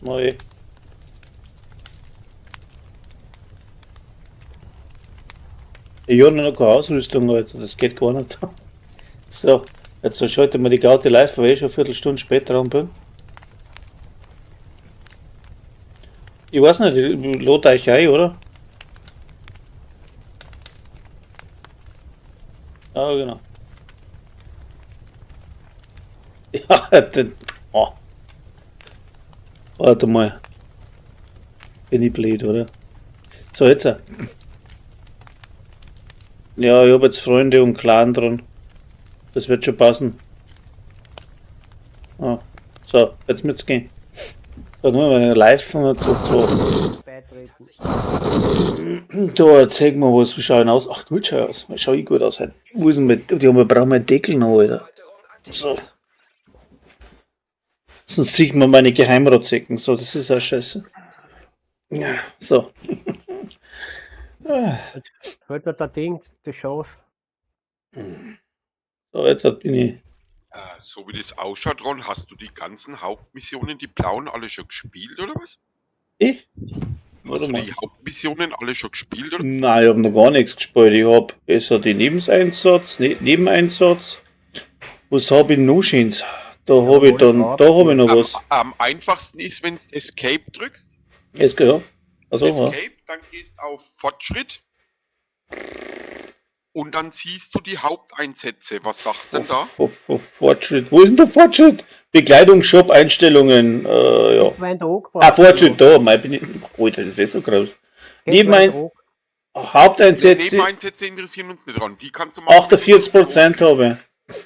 Neu. Ich habe noch keine Ausrüstung, Alter. Das geht gar nicht. So, jetzt schalte ich mal die Gaudi live, weil ich schon eine Viertelstunde später dran bin. Ich weiß nicht, ich lade euch ein, oder? Ah, genau. Ja, den. Oh. Warte mal. Bin ich blöd, oder? So, jetzt. Ja, ich hab jetzt Freunde und Clan dran. Das wird schon passen. Ah, so, jetzt wird's gehen. So, nur mal live und so. So. Beitreten. Da, zeig mal was, wie schau ich aus? Ach gut, schau aus. Schau ich gut aus heute. Wo ist denn mit, die haben, wir brauchen einen Deckel noch, Alter. So. Sonst sieht man meine Geheimratsecken. So, das ist auch scheiße. Ja, so. Ah. Fällt mir der Ding, das Schaf. So, jetzt bin ich. So wie das ausschaut, Ron, hast du die ganzen Hauptmissionen, die blauen, alle schon gespielt, oder was? Ich? Hast Warte du mal. die Hauptmissionen alle schon gespielt, oder was? Nein, ich habe noch gar nichts gespielt. Ich habe also die Nebeneinsatz, ne, Nebeneinsatz. Was habe ich noch Schönes? Da habe ich dann, da habe ich noch was. Am einfachsten ist, wenn du Escape drückst. Jetzt ja. Also, ja. Escape, dann gehst auf Fortschritt. Und dann siehst du die Haupteinsätze. Was sagt denn da? Fortschritt. Wo ist denn der Fortschritt? Bekleidungsshop, Einstellungen, ja. Wein da angebracht. Ah, Fortschritt, da, mein, bin ich, Alter, das ist eh so groß. Haupteinsätze, Nebeneinsätze interessieren uns nicht dran. Die kannst du machen. 48% habe ich.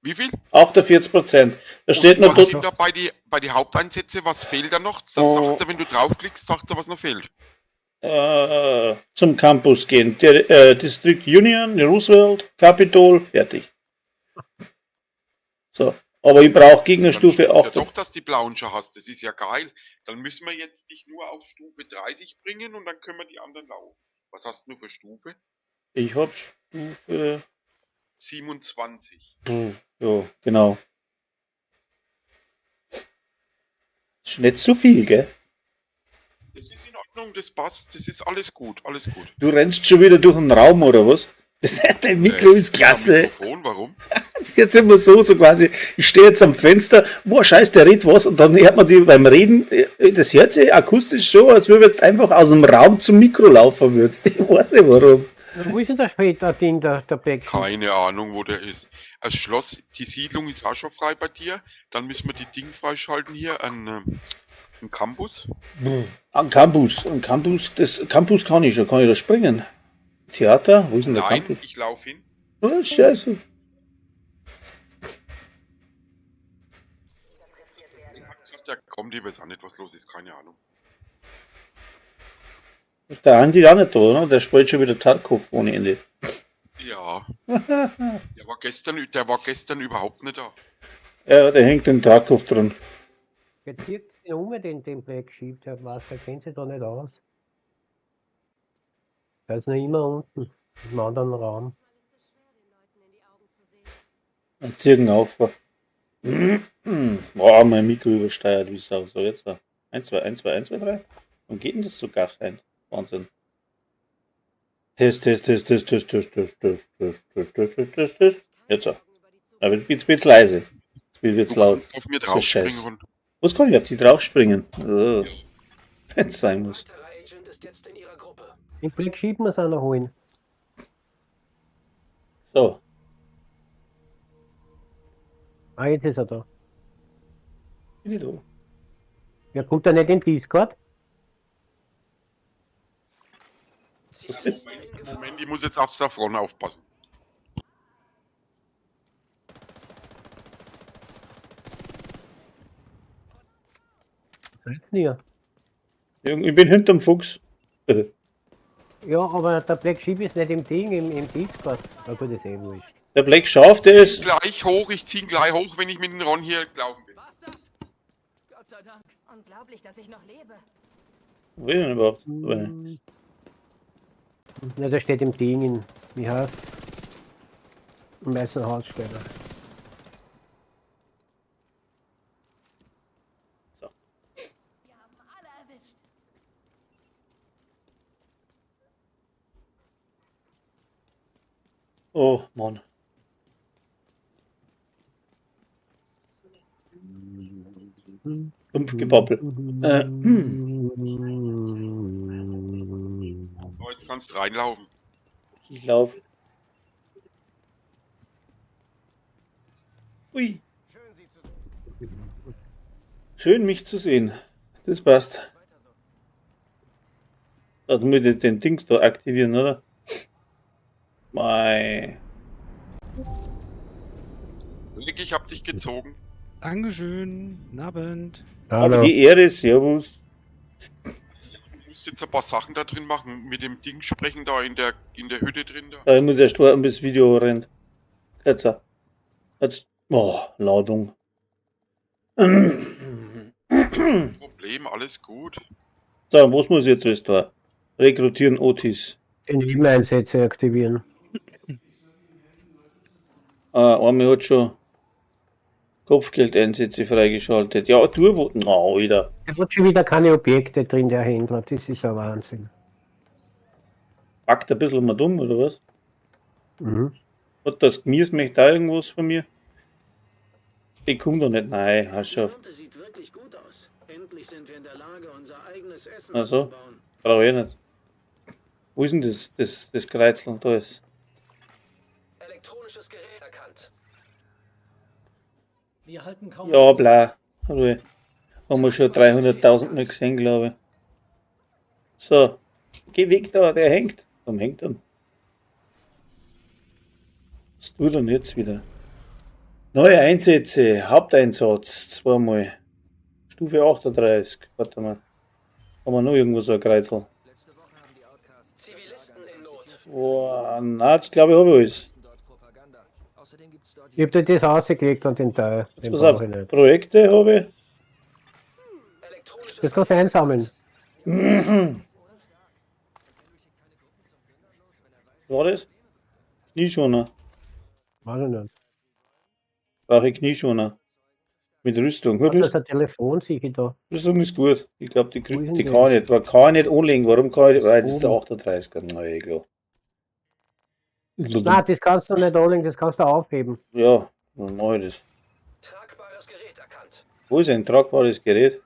Wie viel? 48%. Da steht noch Was dort, sind da bei die Haupteinsätze? Was fehlt da noch? Das Oh. sagt er, wenn du draufklickst, sagt er, was noch fehlt. Zum Campus gehen. Der, District Union, Roosevelt, Capitol, fertig. So, aber ich brauche Gegnerstufe Dann stimmt's 8. ja doch, dass die blauen schon hast. Das ist ja geil. Dann müssen wir jetzt dich nur auf Stufe 30 bringen und dann können wir die anderen laufen. Was hast du für Stufe? Ich hab Stufe 27. Ja, genau. Ist nicht zu viel, gell? Das ist in Ordnung, das passt, das ist alles gut, alles gut. Du rennst schon wieder durch den Raum, oder was? Das, dein Mikro ist klasse. Mikrofon, warum? Das ist jetzt immer so, so quasi, ich stehe jetzt am Fenster, boah, scheiße, der redet was, und dann hört man die beim Reden, das hört sich akustisch schon, als würde jetzt einfach aus dem Raum zum Mikro laufen würdest. Ich weiß nicht warum. Wo ist denn der später Ding, der Black Sheep? Keine Ahnung, wo der ist. Das Schloss, die Siedlung ist auch schon frei bei dir. Dann müssen wir die Ding freischalten hier an Campus. An Campus, an Campus, das Campus kann ich schon, kann ich da springen? Theater? Wo ist denn der Nein, Campus? ich laufe hin. Oh, scheiße. Ich hab gesagt, der kommt, ich weiß auch nicht, was los ist, keine Ahnung. Ist der Andi auch nicht da, oder? Der spielt schon wieder Tarkov ohne Ende. Ja. Der war gestern überhaupt nicht da. Ja, der hängt in Tarkov drin. Jetzt zieht sich um den Black Sheep, der Wasser kennt sich da nicht aus. Der ist noch immer unten, im anderen Raum. Ein Zirken auf. Boah, mein Mikro übersteuert wie Sau. So, jetzt war 1, 2, 1, 2, 1, 2, 3. Warum geht denn das so gar rein? Wahnsinn. Test, Test, Test, Test, Test, Test, Test, Test, Test, Test, Test, Test, Test, Test. Jetzt auch. Aber jetzt wird's leise. Jetzt wird's Du laut. kannst auf mir Das ist draufspringen. scheiße. Und Was kann ich auf die draufspringen? Oh. Wenn's sein muss. Den Black Sheep muss einer holen. So. Ah, jetzt ist er da. Bin ich da? Wer kommt da nicht in Discord? Was bist Moment, ich muss jetzt auf Saffron aufpassen. Ja. Ich bin hinterm Fuchs. Ja, aber der Black Sheep ist nicht im Ding, im Discord. Na gut, ist eh wurscht. Der Black Schaf, der ist. Gleich hoch, ich zieh ihn gleich hoch, wenn ich mit dem Ron hier gelaufen bin. Gott sei Dank. Unglaublich, dass ich noch lebe. Wo ist denn überhaupt? Wo Na, der steht im Ding, in, wie heißt? Im Weißen Haus steht er. So. Oh Mann. Fünf Gebabbel. So, jetzt kannst du reinlaufen. Ich lauf. Ui. Schön, mich zu sehen. Das passt. Also muss ich den Dings da aktivieren, oder? Mei. Rick, ich hab dich gezogen. Dankeschön. Guten Abend. Aber Hallo. die Ehre, Servus. Du musst jetzt ein paar Sachen da drin machen. Mit dem Ding sprechen da in der Hütte drin da. Da muss erst warten, bis das Video rennt. Jetzt. Jetzt. Oh, Ladung. Problem, alles gut. So, was muss ich jetzt alles da? Rekrutieren Otis. Den Nebeneinsätze aktivieren. Ah, einmal hat schon Kopfgeldeinsätze freigeschaltet. Ja, du, wo. Na, Alter. Es hat schon wieder keine Objekte drin, der Händler. Das ist ein Wahnsinn. Packt ein bisschen mal dumm, oder was? Mhm. Hat das Gemüse möchte da irgendwas von mir? Ich komm da nicht. Nein, hast Die schon. Ernte sieht wirklich gut aus. Endlich sind wir in der Lage, unser eigenes Essen Ach so. anzubauen. Brauch ich nicht. Wo ist denn das Kreuzel? Da ist. Elektronisches Gerät erkannt. Wir halten kaum. Ja, bla. Ruhe. Haben wir schon 300.000 Mal gesehen, glaube ich. So. Geh weg da, der hängt. Warum hängt er? Was tut er denn jetzt wieder? Neue Einsätze, Haupteinsatz, zweimal. Stufe 38. Warte mal. Haben wir noch irgendwo so ein Kreuzel? Letzte Woche haben die Outcasts Zivilisten in Not. Boah, na, jetzt glaube ich, habe ich alles. Dort Propaganda. Außerdem gibt's dort Ich hab dir das ausgelegt an den Teil. Jetzt Den pass auf, brauch ich nicht. Projekte habe ich. elektronisches Das kannst du einsammeln. Was war das? Knieschoner. Weiß ich nicht. Brauche ich Knieschoner. Mit Rüstung. Gut, Das ist ein Telefon, sehe ich da. Rüstung ist gut. Ich glaube, die, Wo ist denn die das? kann ich nicht. Kann ich nicht anlegen. Warum kann ich nicht? Weil das ist der Oben. 38er. Na, eh klar. Nein, das kannst du nicht anlegen, das kannst du aufheben. Ja, dann mache ich das. Tragbares Gerät erkannt. Wo ist ein tragbares Gerät?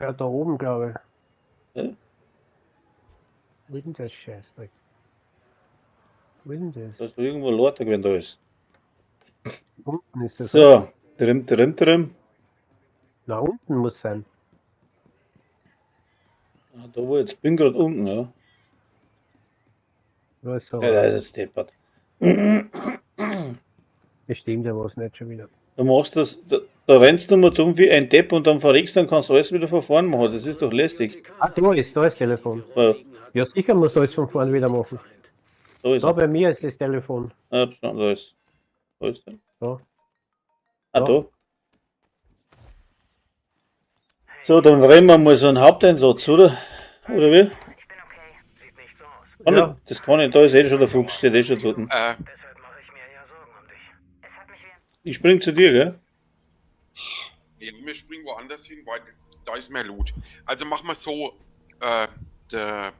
Ja, da oben, glaube ich. Hä? Wo ist denn das Scheißdreck? Wo ist denn das? Da ist doch irgendwo lauter, wenn da ist. Unten ist das. So, trim, trim, trim. Na, unten muss sein. Ah, da wo ich jetzt bin, gerade unten, ja. Da ist so. Ja, da ist jetzt deppert. Bestimmt ja was nicht schon wieder. Du machst das, da rennst du mal dumm wie ein Depp und dann verreckst, dann kannst du alles wieder von vorn machen. Das ist doch lästig. Ah, da ist Telefon. Ja, Ja, sicher musst du alles von vorn wieder machen. da ist Da er. bei mir ist das Telefon. Ah, schon, da ist. Wo ist der? Da. Ah, Da. da. So, dann rennen wir mal so einen Haupteinsatz, oder? Oder wie? Kann Ja. ich, das kann ich, da ist eh schon der Fuchs, steht eh schon dort. Ich spring zu dir, gell? Ja, wir springen woanders hin, weil da ist mehr Loot. Also machen wir so, der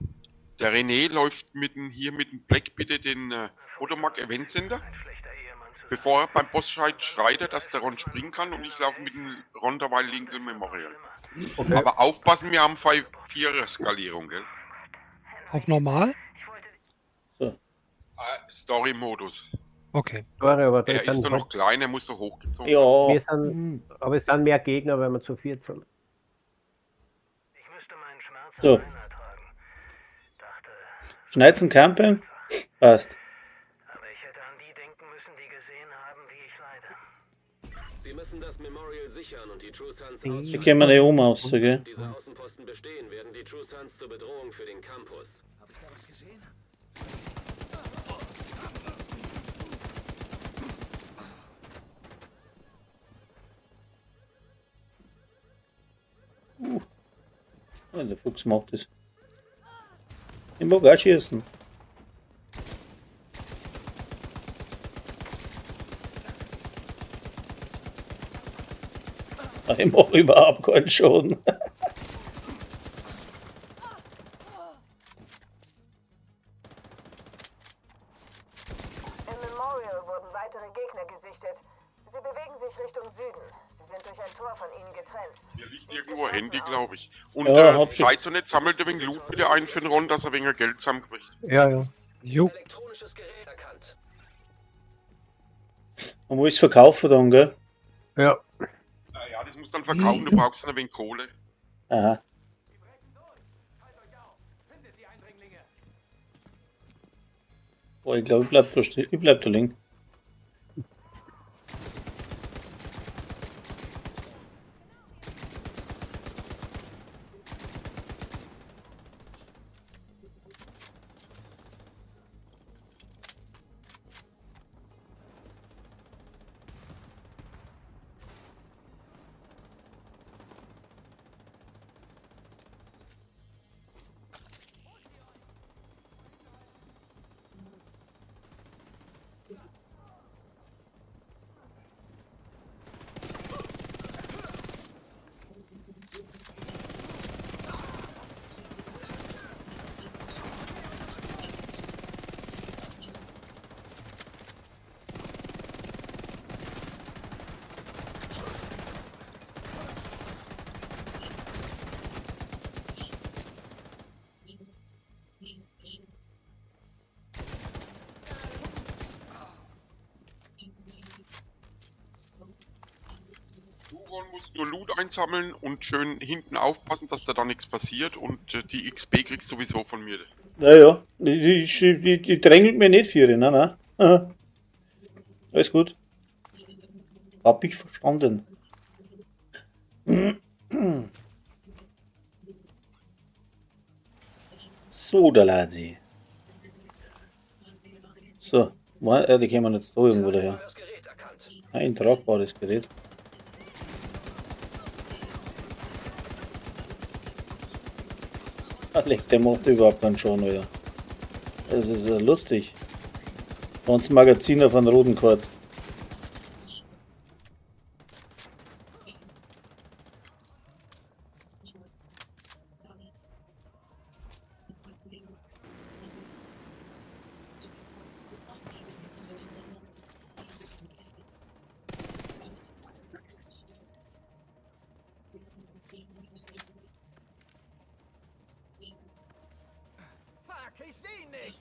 René läuft mit dem, hier mit dem Black bitte den Potomac Event Center. Bevor er beim Boss schreit, schreit er, dass der Ron springen kann und ich laufe mit dem Ron derweil Lincoln Memorial. Okay. Aber aufpassen, wir haben 4er-Skalierung, gell? Auf normal? Story-Modus. Okay. Sorry, aber da Er ist sind doch noch klein, er muss doch hochgezogen. Ja. Wir sind, aber es sind mehr Gegner, weil wir zu viert sind. So. Schneizen Campen? Passt. Sie müssen das Memorial sichern und die True Sons Da können wir nicht oben raus, gell? Diese Außenposten bestehen, werden die True Sons zur Bedrohung für den Campus. Hab ich da was gesehen? Ja, der Fuchs macht das. Ich mag auch schießen. Ich mach überhaupt keinen Schaden. Im Richtung Süden. Sie sind durch ein Tor von ihnen getrennt. Hier liegt irgendwo ein Handy, glaube ich. Und Ja, hab ich. seid so nicht, sammelt ein wenig Loot bitte ein für den Ron, dass er weniger Geld zusammenkriegt. Ja, ja. Jo. Elektronisches Gerät erkannt. Man muss es verkaufen dann, gell? Ja. Ja, das musst du dann verkaufen, du brauchst dann ein wenig Kohle. Aha. Boah, ich glaube, ich bleib da, ich bleib da liegen. Du, Ron, musst nur Loot einsammeln und schön hinten aufpassen, dass da nichts passiert und die XP kriegst du sowieso von mir. Naja, die drängelt mir nicht, Viere, nein, nein. Aha. Alles gut. Hab ich verstanden. So, da Lazi. So, die kämen jetzt da irgendwo daher. Tragbares Gerät erkannt. Ein tragbares Gerät. Ah, leck, der macht überhaupt keinen Schon wieder. Das ist ja lustig. Bei uns Magazin auf einen roten Quarz. Fuck, ich seh ihn nicht!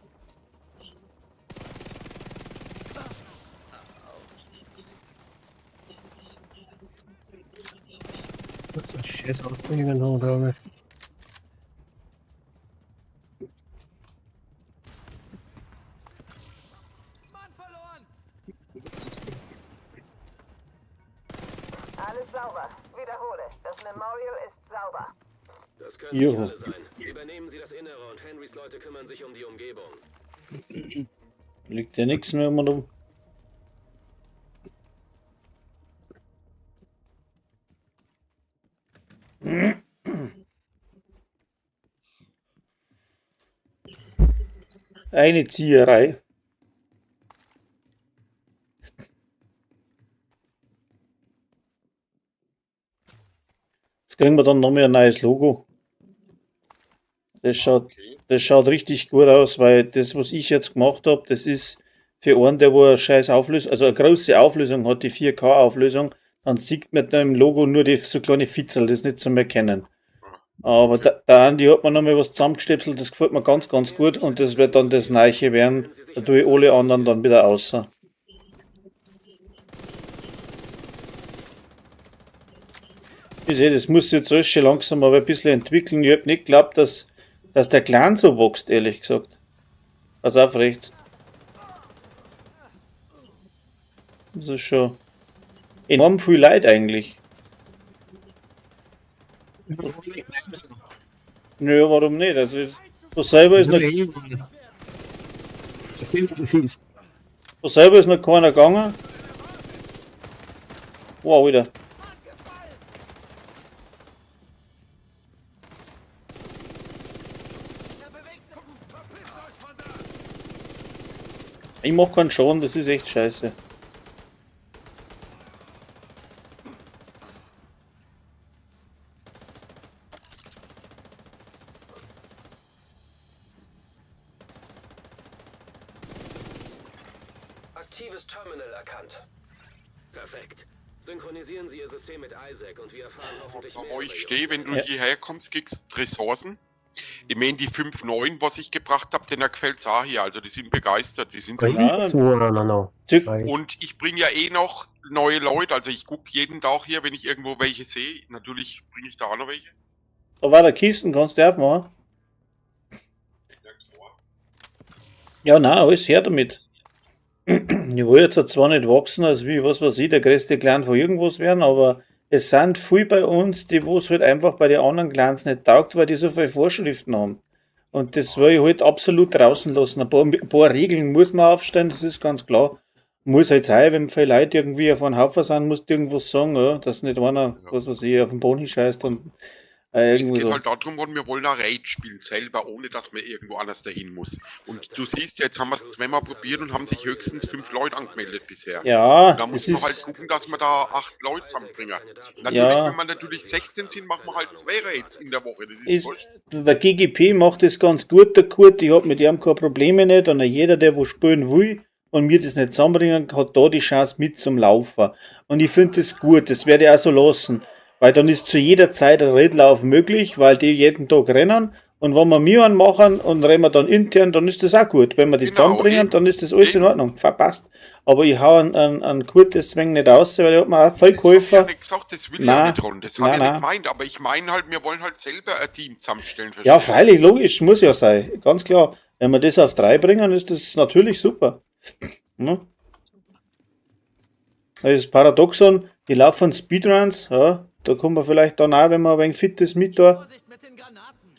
Was ist ein scheiß Aufbringen da, glaube ich. Mann verloren! Alles sauber. Wiederhole. Das Memorial ist sauber. Das können Juhu. nicht alle sein. Übernehmen Sie das Innere und Henrys Leute kümmern sich um die Umgebung. Liegt ja nichts mehr um und um. Eine Zieherei. Jetzt kriegen wir dann noch mehr ein neues Logo. Das schaut, Okay. das schaut richtig gut aus, weil das, was ich jetzt gemacht habe, das ist für einen, der wo eine scheiß Auflösung, also eine große Auflösung hat, die 4K-Auflösung, dann sieht man da im Logo nur die so kleine Fitzel, das ist nicht zum Erkennen. Aber der Andi hat mir nochmal was zusammengestöpselt, das gefällt mir ganz, ganz gut und das wird dann das Neue werden. Da tue ich alle anderen dann wieder außer. Ich sehe, das muss sich jetzt alles schon langsam aber ein bisschen entwickeln. Ich hab nicht geglaubt, dass der Clan so wächst, ehrlich gesagt. Pass auf, rechts. Das ist schon enorm viel Leid eigentlich. Nö, warum nicht? Also, so selber ist noch, so selber ist noch keiner gegangen. Wow, wieder. Ich mach keinen Schaden, das ist echt scheiße. Aktives Terminal erkannt. Perfekt. Synchronisieren Sie Ihr System mit Isaac und wir erfahren hoffentlich Da mehr wo über ich Ihre stehe, wenn du Ja. hierher kommst, kriegst du Ressourcen. Ich meine, die 5,9, was ich gebracht habe, denen gefällt's auch hier. Also die sind begeistert, die sind Da Ja. ist so einer noch. Zück. Weil- Und ich bringe ja eh noch neue Leute. Also ich gucke jeden Tag hier, wenn ich irgendwo welche sehe. Natürlich bringe ich da auch noch welche. Da war der Kisten, kannst du aufmachen. Ja, klar. Ja, nein, alles her damit. Ich will jetzt zwar nicht wachsen, als wie, was weiß ich, der größte Clan von irgendwas werden, aber es sind viel bei uns, die wo es halt einfach bei den anderen Clans nicht taugt, weil die so viele Vorschriften haben. Und das will ich halt absolut draußen lassen. Ein paar Regeln muss man aufstellen, das ist ganz klar. Muss halt sein, wenn viele Leute irgendwie auf einen Haufen sind, musst du irgendwas sagen, ja, dass nicht einer, Ja. was weiß ich, auf den Boden scheißt und Es irgendwo geht so. halt darum, und wir wollen ein Raid spielen selber, ohne dass man irgendwo anders dahin muss. Und du siehst ja, jetzt haben wir es zweimal probiert und haben sich höchstens 5 Leute angemeldet bisher. Ja, Da muss es man halt ist, gucken, dass wir da 8 Leute zusammenbringen. Natürlich, Ja. wenn wir natürlich 16 sind, machen wir halt 2 Raids in der Woche. Das ist, ist, wurscht. der GGP macht das ganz gut, der Kurt. Ich hab mit ihm keine Probleme nicht. Und jeder, der wo spielen will und mir das nicht zusammenbringen, hat da die Chance mit zum Laufen. Und ich finde das gut, das werde ich auch so lassen. Weil dann ist zu jeder Zeit ein Redlauf möglich, weil die jeden Tag rennen. Und wenn wir mir einen machen und rennen wir dann intern, dann ist das auch gut. Wenn wir die Genau, zusammenbringen, eben. dann ist das alles in Eben. Ordnung. Verpasst. Aber ich hau einen Kurt deswegen nicht aus, weil ich hab mir auch voll Das hab ich ja geholfen. nicht gesagt, das will ich ja Nein. nicht, Ron. Das habe Nein, ich ja nicht nein. gemeint. Aber ich meine halt, wir wollen halt selber ein Team zusammenstellen. Ja, Verstehst du? freilich, logisch, muss ja sein. Ganz klar. Wenn wir das auf 3 bringen, ist das natürlich super. Ne? Das ist Paradoxon, die laufen Speedruns, ja, da kommen wir vielleicht dann auch, wenn man ein wenig fit ist, mit da. Vorsicht mit den Granaten.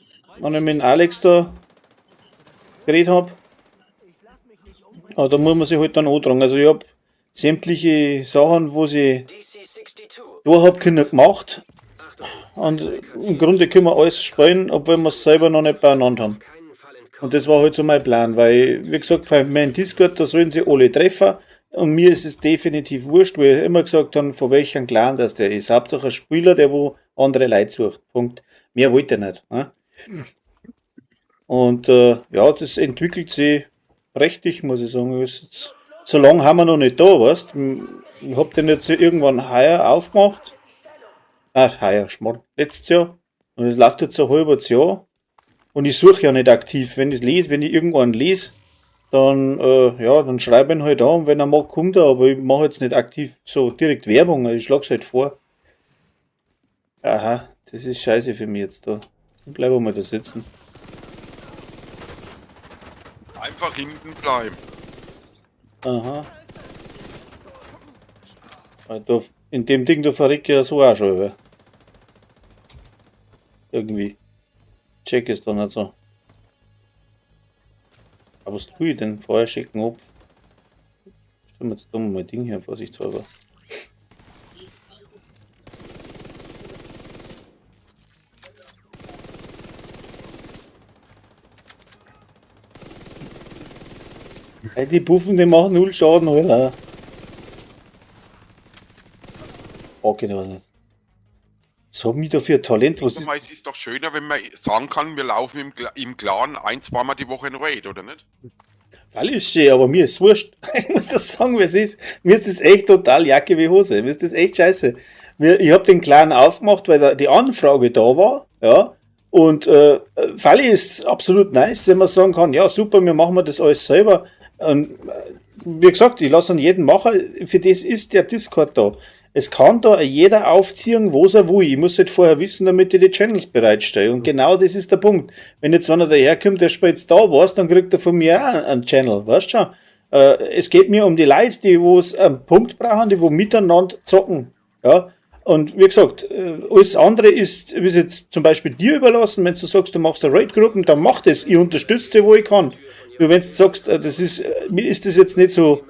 Wenn ich mit dem Alex da geredet hab. Aber da muss man sich halt dann antragen. Also ich hab sämtliche Sachen, wo sie DC-62. da hab können, gemacht. Achtung. Und im Grunde können wir alles spielen, obwohl wir es selber noch nicht beieinander haben. Auf keinen Fall entkommen. Und das war halt so mein Plan, weil, wie gesagt, bei meinem Discord, da sollen sie alle treffen. Und mir ist es definitiv wurscht, weil ich immer gesagt habe, von welchem Clan das der ist. Hauptsache ein Spieler, der wo andere Leute sucht. Punkt. Mehr wollte er nicht. Ne? Und ja, das entwickelt sich prächtig, muss ich sagen. Ist jetzt, so lange haben wir noch nicht da, weißt Ich hab den jetzt irgendwann heuer aufgemacht. Ah, heuer, Schmarrn, letztes Jahr. Und es läuft jetzt ein halbes Jahr. Und ich suche ja nicht aktiv. Wenn ich lese, wenn ich irgendwann lese, dann, ja, dann schreibe ich ihn halt an. Und wenn er mag, kommt er. Aber ich mache jetzt nicht aktiv so direkt Werbung. Ich schlage es halt vor. Aha, das ist scheiße für mich jetzt da. Ich bleibe mal da sitzen. Einfach hinten bleiben. Aha. Weil Da, in dem Ding, da verrecke ich ja so auch schon. Über. Irgendwie. Check ist da nicht so. Aber was tue ich denn? Vorher schicken ab. Stimmt jetzt dumm mein Ding hier, vorsichtshalber. Ey, die Buffen, die machen null Schaden, Alter. Okay, das nicht. Was hab ich da für ein Talent? Was ist, Mal, Es ist doch schöner, wenn man sagen kann, wir laufen im Clan ein, zweimal die Woche in Raid, oder nicht? Weil ist schön, aber mir ist wurscht. Ich muss das sagen, wie es ist. Mir ist das echt total Jacke wie Hose. Mir ist das echt scheiße. Ich hab den Clan aufgemacht, weil da die Anfrage da war, ja. Und Falli ist absolut nice, wenn man sagen kann, ja super, wir machen das alles selber. Und wie gesagt, ich lasse an jeden machen. Für das ist der Discord da. Es kann da jeder aufziehen, was er will. Ich muss halt vorher wissen, damit ich die Channels bereitstelle. Und genau das ist der Punkt. Wenn jetzt einer daherkommt, der spielt Star Wars, dann kriegt er von mir auch einen Channel, weißt du schon? Es geht mir um die Leute, die wo's einen Punkt brauchen, die wo miteinander zocken. Ja? Und wie gesagt, alles andere ist jetzt zum Beispiel dir überlassen. Wenn du sagst, du machst eine Raid-Gruppen, dann mach das. Ich unterstütze dich, wo ich kann. Nur wenn du sagst, mir ist das jetzt nicht so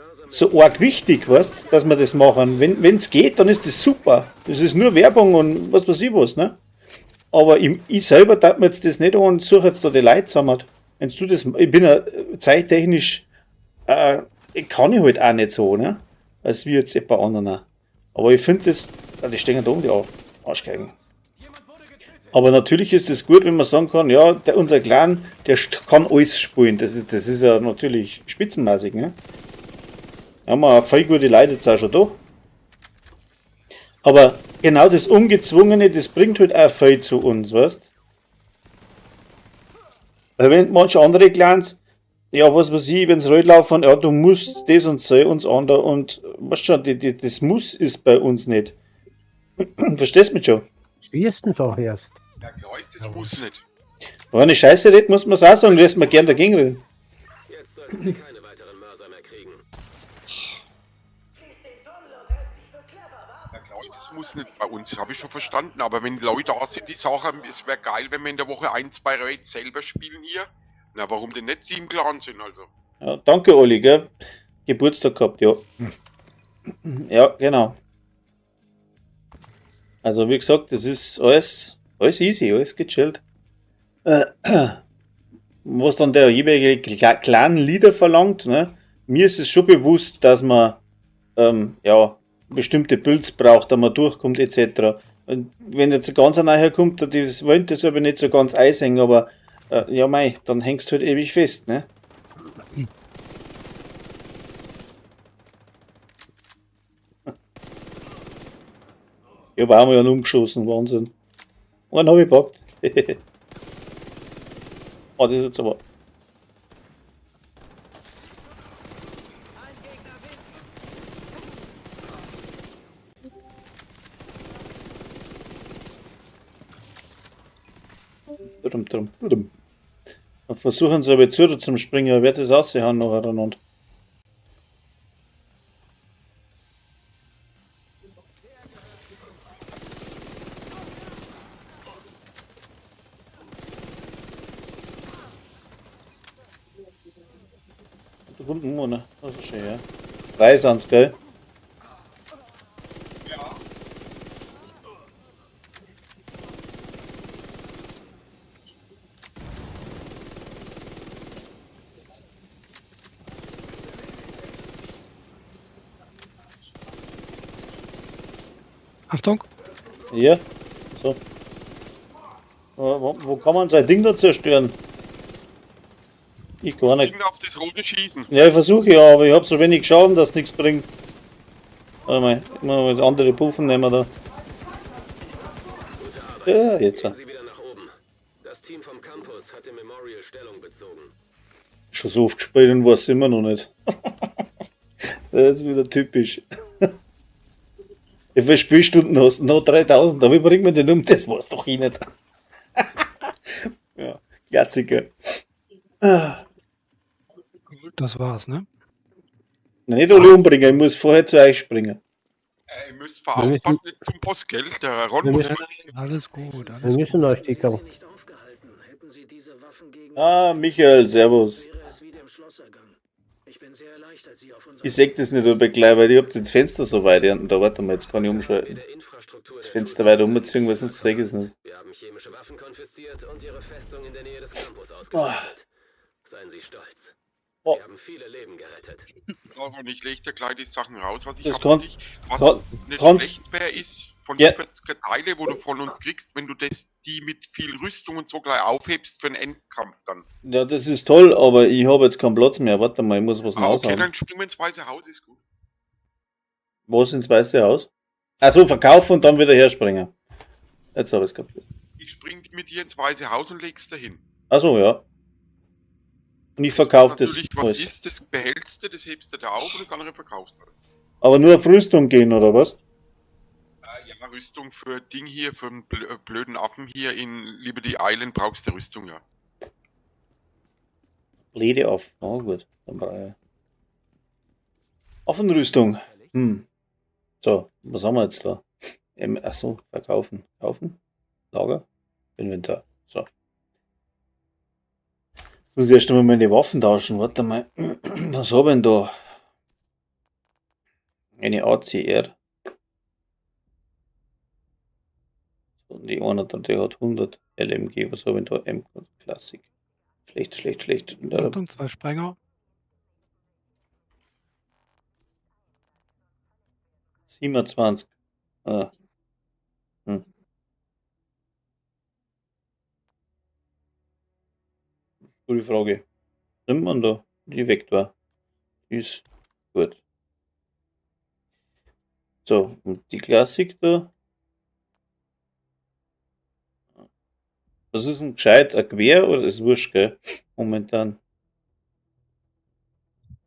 arg wichtig, weißt, dass wir das machen. Wenn's geht, dann ist das super. Das ist nur Werbung und was weiß ich was, ne? Aber ich selber tat mir jetzt das nicht an und suche jetzt da die Leute zusammen. Wenn du das, ich bin ja zeittechnisch, kann ich halt auch nicht so, ne? Als wie jetzt bei anderen. Aber ich finde das, die stehen da um die Arschgeigen. Aber natürlich ist es gut, wenn man sagen kann, ja, unser Clan, der kann alles spielen. Das ist ja natürlich spitzenmäßig, ne? Da haben wir auch voll gute Leute jetzt auch schon da. Aber genau das Ungezwungene, das bringt halt auch viel zu uns, weißt? Weil wenn manche andere Clans, ja, was weiß ich, wenn's laufen, ja, du musst das und so und das andere und, weißt schon, das Muss ist bei uns nicht. Verstehst mich schon? Schießt denn doch erst. Ja, klar ist das Muss nicht. Wenn ich Scheiße rede, muss man es auch sagen, du wirst mir gern dagegen reden. Jetzt sollten Sie keine weiteren Mörser mehr kriegen. Ja, klar ist es muss nicht bei uns, habe ich schon verstanden. Aber wenn Leute da sind, die sagen, es wäre geil, wenn wir in der Woche ein, zwei Raids selber spielen hier. Na, warum denn nicht die im Clan sind, also? Ja, danke, Olli, gell? Geburtstag gehabt, ja. Ja, genau. Also, wie gesagt, das ist alles, alles easy, alles gechillt. Was dann der jeweilige Clan-Leader verlangt, ne? Mir ist es schon bewusst, dass man ja, bestimmte Builds braucht, dass man durchkommt, etc. Und wenn jetzt ein ganz neuer kommt, der das wollen das aber nicht so ganz einsehen, aber ja mei, dann hängst du halt ewig fest, ne? Ich hab auch mal einen umgeschossen, Wahnsinn. Einen hab ich gepackt. Oh, das ist jetzt aber. Drum, drum, drum. Dann versuchen sie aber zu zum Springen, aber wird es aussehen noch aneinander. Da kommt ein ne? Das ist schön, ja. Drei sind's, gell? Ja. Achtung. Ja. So. Wo kann man sein Ding da zerstören? Ich gar nicht. Sind auf das rote Schießen. Ja, ich versuche ja, aber ich habe so wenig Schaden, dass nichts bringt. Warte mal, ich muss mal andere Puffen nehmen da. Gute Arbeit. Ja, jetzt. Gehen Sie wieder nach oben. Das Team vom Campus hat im Memorial Stellung bezogen. Schon so oft gespielt und weiß immer noch nicht. Das ist wieder typisch. Wie viele Spielstunden hast du? Noch 3000, aber wie bringt man den um? Das weiß doch ich nicht. Ja, Klassiker. Gut, das war's, ne? Na, nicht alle umbringen, ich muss vorher zu euch springen. Ihr müsst aufpassen, nicht zum Boss, gell? Der Ron Wir muss müssen- mal. Alles gut, Wir alles gut. müssen noch ein Hätten Sie Stück. sie nicht aufgehalten, hätten sie diese Waffen gegen Ah, Michael, servus. wäre es wie dem Schloss ergangen. Ich bin sehr erleichtert, Sie auf unserer Ich seh das nicht aber gleich, weil ich hab das Fenster so weit unten. Da warte mal, jetzt kann ich umschalten. Der Infrastruktur Das der Fenster weiter umziehen, weil sonst seh ich es nicht. Wir haben chemische Waffen konfisziert und ihre Festung in der Nähe des Campus ausgeschaltet. Seien Sie stolz. Oh. Sie haben viele Leben gerettet. So, und ich leg dir gleich die Sachen raus, was ich Das hab kann- für dich. Was nicht kannst- schlecht wäre, ist von Ja. die 40er Teile, wo du von uns kriegst, wenn du das, die mit viel Rüstung und so gleich aufhebst für den Endkampf dann. Ja, das ist toll, aber ich habe jetzt keinen Platz mehr. Warte mal, ich muss was Ah, okay, raushauen. dann springen wir ins Weiße Haus, ist gut. Was ins Weiße Haus? Also verkaufen und dann wieder herspringen. Jetzt habe ich es kapiert. Ich spring mit dir ins Weiße Haus und leg's dahin. Achso, ja. Und ich Das, was verkaufe das. natürlich was alles. ist, das behältst du, das hebst du da auf und das andere verkaufst du. Aber nur auf Rüstung gehen, oder was? Ja, Rüstung für Ding hier, für einen blöden Affen hier in Liberty Island brauchst du Rüstung, ja. Blöde auf. Oh, gut. Dann brauche ich. Affenrüstung. Hm. So, was haben wir jetzt da? Achso, verkaufen. Kaufen? Lager? Inventar. So. Jetzt muss ich erst einmal meine Waffen tauschen. Warte mal. Was hab ich denn da? Eine ACR. So, die eine, die hat 100 LMG. Was hab ich denn da? M Classic. Schlecht, schlecht, schlecht. Achtung, zwei Sprenger. 27. Ah. Hm. Gute Frage. Nimmt man da die Vector? Die ist gut. So, und die Klassik da. Was ist denn gescheit? Ein Gewehr oder ist wurscht, gell? Momentan.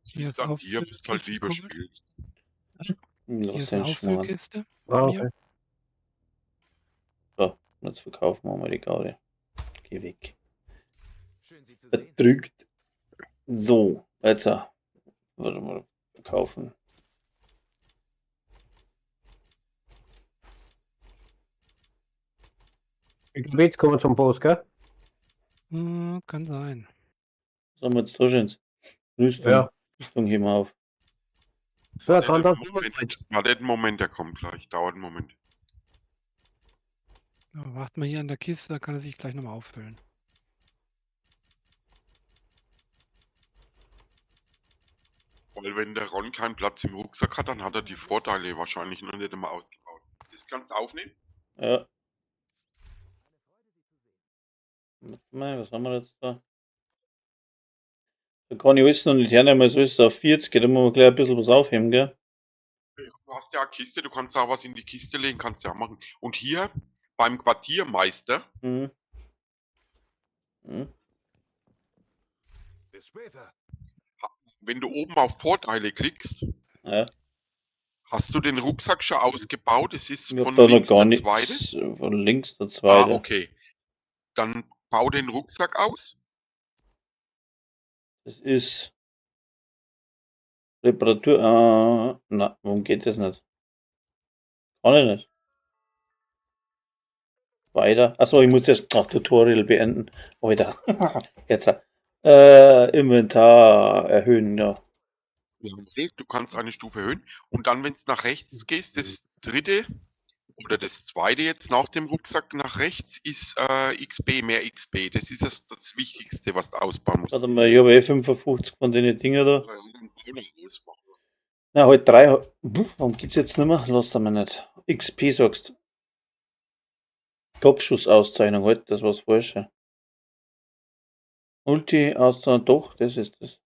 Das Hier liegt ist an dir, was du halt Auffüllkiste, lieber Colt. spielst. Hier Lass ist eine den Schmarrn. Auffüllkiste. Ah, Bei mir. okay. So, jetzt verkaufen wir mal die Gaudi. Geh weg. Schön, Sie zu sehen. Verdrückt. So, jetzt. Warte mal, verkaufen. Ich glaube, jetzt kommen wir zum Boss, gell? Hm, kann sein. Was haben wir jetzt da schon? Rüstung. Ja. Rüstung heben wir auf. So, er kann dann. Moment, warte einen Moment, der kommt gleich. Dauert einen Moment. Ja, wart mal hier an der Kiste, da kann er sich gleich nochmal auffüllen. Weil wenn der Ron keinen Platz im Rucksack hat, dann hat er die Vorteile wahrscheinlich noch nicht einmal ausgebaut. Das kannst du aufnehmen? Ja. Warte mal, was haben wir jetzt da? Da kann ich alles noch nicht hernehmen, es ist auf 40, da muss man gleich ein bisschen was aufheben, gell? Du hast ja eine Kiste, du kannst auch was in die Kiste legen, kannst ja auch machen. Und hier beim Quartiermeister, Mhm. Mhm. Bis später. wenn du oben auf Vorteile klickst, Ja, hast du den Rucksack schon ausgebaut? Es ist ich hab von da noch links gar der zweite. nichts. Von links der Ah, zweite. okay. Dann bau den Rucksack aus. Das ist Reparatur. Ah, na, warum geht das nicht? Kann ich nicht. Weiter. Achso, ich muss erst noch Tutorial beenden. Alter. Jetzt. Inventar erhöhen, ja. Jawohl, du kannst eine Stufe erhöhen. Und dann, wenn es nach rechts gehst, das dritte oder das zweite jetzt nach dem Rucksack nach rechts ist XP, mehr XP. Das ist das Wichtigste, was du ausbauen musst. Warte mal, ich habe eh 55 von den Dinger da. Ja, dann bau noch aus, mach. Na, halt drei. Puh, warum geht's jetzt nicht mehr? Lass da mal nicht. XP sagst. Kopfschussauszeichnung, halt, das war's falsche. Ulti-Auszeichnung, doch, das ist das.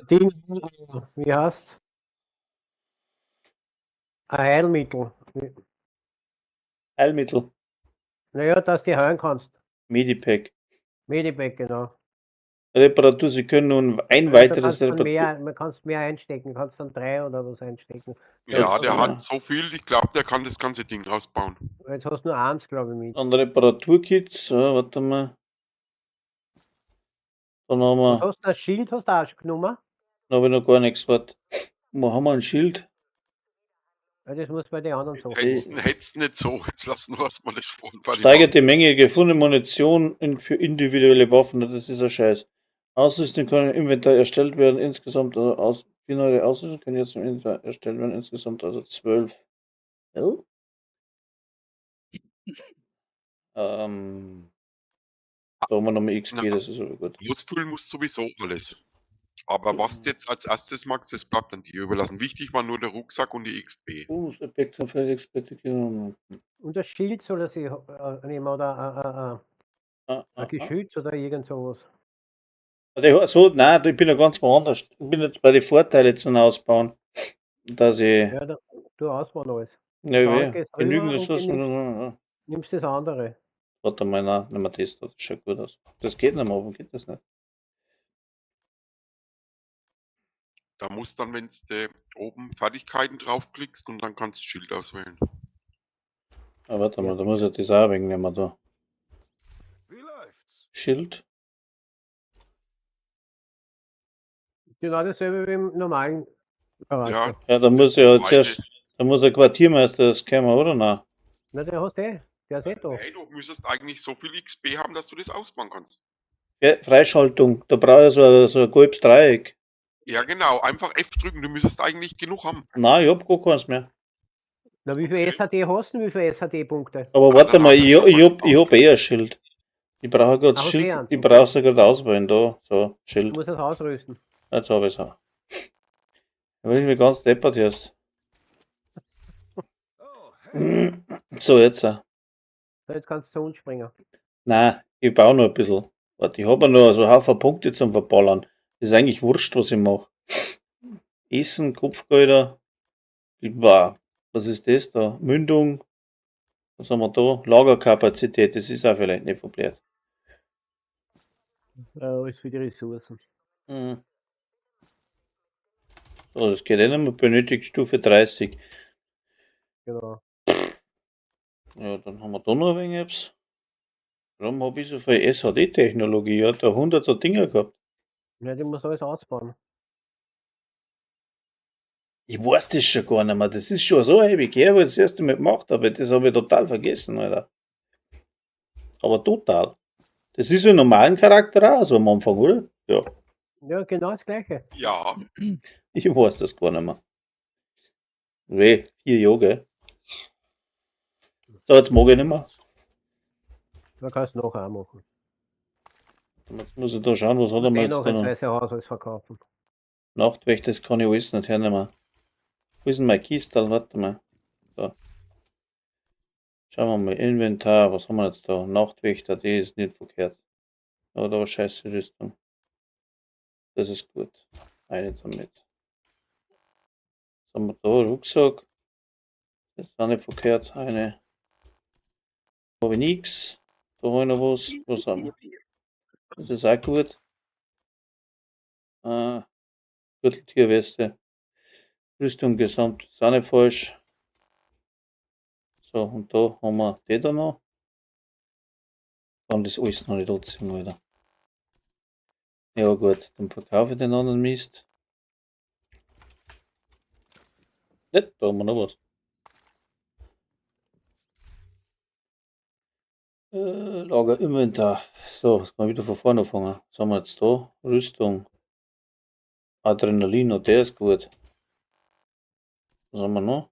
Ding, wie heißt? Ein Heilmittel. Heilmittel. Naja, dass du die heilen kannst. Medipack. Medipack, genau. Reparatur, Sie können nun ein Da weiteres kannst du dann Reparatur. mehr, man kannst mehr einstecken, kannst dann drei oder was einstecken. Ja, der Ja. hat so viel, ich glaube, der kann das ganze Ding ausbauen. Jetzt hast du nur eins, glaube ich, mit. Dann Reparaturkits, ja, warte mal. Dann haben Was wir, hast du, das Schild hast du auch schon genommen? dann habe ich noch gar nichts. Warte. Wo haben wir ein Schild? Ja, das muss bei den anderen Jetzt sagen. hätt's nicht so, jetzt lassen wir erstmal das vor. Steigert die Menge gefundene Munition für individuelle Waffen. Das ist ein Scheiß. Ausrüstung kann im Inventar erstellt werden. Insgesamt, also vier neue Ausrüstung können jetzt im Inventar erstellt werden. Insgesamt also 12. Hä? Da haben wir nochmal XP, Na. das ist aber gut. Ausfüllen musst sowieso alles. Aber was du jetzt als erstes magst, das bleibt dann dir überlassen. Wichtig war nur der Rucksack und die XP. Bonus-Effekt von Felix Und das Schild soll er sich nehmen oder ein Geschütz oder irgend sowas. So, nein, ich bin ja ganz woanders. Ich bin jetzt bei den Vorteilen jetzt noch ausbauen. Dass ich. Ja, da, du ausbauen alles. Ja, Dann ja, gehst rüber genügend und Ressourcen. Nimmst das andere. Warte mal, nein, nehmen wir das da, das schaut gut aus. Das geht nicht mehr, warum geht das nicht? Da musst dann, wenn du oben Fertigkeiten draufklickst und dann kannst du Schild auswählen. Ah, warte mal, da muss ich das auch wegnehmen da. Wie läuft's? Schild. Genau dasselbe wie im normalen Charakter. Ja, Ja, da muss ja zweite. zuerst, da muss der Quartiermeister das kommen, oder? Nein. Na, der hast eh. Der ist eh da. Hey, du müsstest eigentlich so viel XP haben, dass du das ausbauen kannst. Ja, Freischaltung, da brauche ich so ein gelbes Dreieck. Ja, genau. Einfach F drücken. Du müsstest eigentlich genug haben. Nein, ich hab gar keins mehr. Na, wie viel SHD hast du denn? Wie viele SHD-Punkte? Aber Ah, warte dann mal, hat er schon mal ich hab eh ein Schild. Ich brauche gerade das Ah, hast Schild, eh eins, ich okay. brauche es ja gerade auswählen, da, so, Du Schild. musst das ausrüsten. Jetzt habe ich es auch. Da bin ich mir ganz deppert jetzt. Oh, hey. So, jetzt. auch. So, jetzt kannst du zu uns springen. Nein, ich baue noch ein bisschen. Warte, ich habe ja noch so einen Haufen Punkte zum Verballern. Das ist eigentlich wurscht, was ich mache. Essen, Kopfgelder. Bah, was ist das da? Mündung. Was haben wir da? Lagerkapazität, das ist auch vielleicht nicht verkehrt. Alles für die Ressourcen. Mhm. So, das geht eh nicht mehr. Benötigt Stufe 30. Genau. Ja, dann haben wir da noch ein wenig etwas. Warum habe ich so viel SHD-Technologie? Ich hab da 100 so Dinger gehabt. Ja, die muss alles ausbauen. Ich weiß das schon gar nicht mehr. Das ist schon so ewig her, wo ich das erste Mal gemacht habe. Das habe ich total vergessen, Alter. Aber total. Das ist ja im normalen Charakter auch so am Anfang, oder? Ja. Ja, genau das Gleiche. Ja, Ich weiß das gar nicht mehr. Weh, 4 Jahre, gell? So, jetzt mag ich nicht mehr. Da kannst du nachher auch machen. Jetzt muss ich da schauen, was hat er mir Den jetzt noch da ins noch? Weiße Haus alles verkaufen. Nachtwächter, das kann ich alles nicht hernehmen. Wo ist denn mein Kistal? Warte mal. Da. Schauen wir mal. Inventar, was haben wir jetzt da? Nachtwächter, die ist nicht verkehrt. Aber da war scheiße Rüstung. Das ist gut. Eine damit. Was haben wir da? Rucksack. Das ist auch nicht verkehrt. Eine. Habe ich nix. Da habe ich noch was. Was haben wir? Das ist auch gut. Gürteltierweste. Rüstung gesamt ist auch nicht falsch. So, und da haben wir die da noch. Kann das alles noch nicht anziehen, Alter. Ja gut, dann verkaufe ich den anderen Mist. Ja, da haben wir noch was. Lager Inventar. So, jetzt kann ich wieder von vorne anfangen. Was haben wir jetzt da? Rüstung. Adrenalin, oh, der ist gut. Was haben wir noch?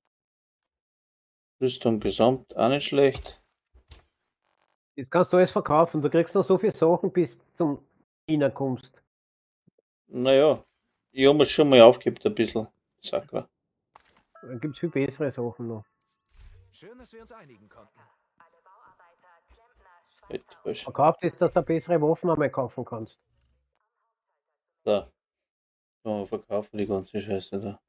Rüstung gesamt, auch nicht schlecht. Jetzt kannst du alles verkaufen. Du kriegst noch so viele Sachen, bis du zum China kommst. Naja, ich hab mir's schon mal aufgehebt ein bisschen. Sakra. Da gibt's viel bessere Sachen noch. Schön, dass wir uns einigen konnten. Verkauft ist, dass du bessere Waffen einmal kaufen kannst. Da. So, verkaufen die ganze Scheiße da.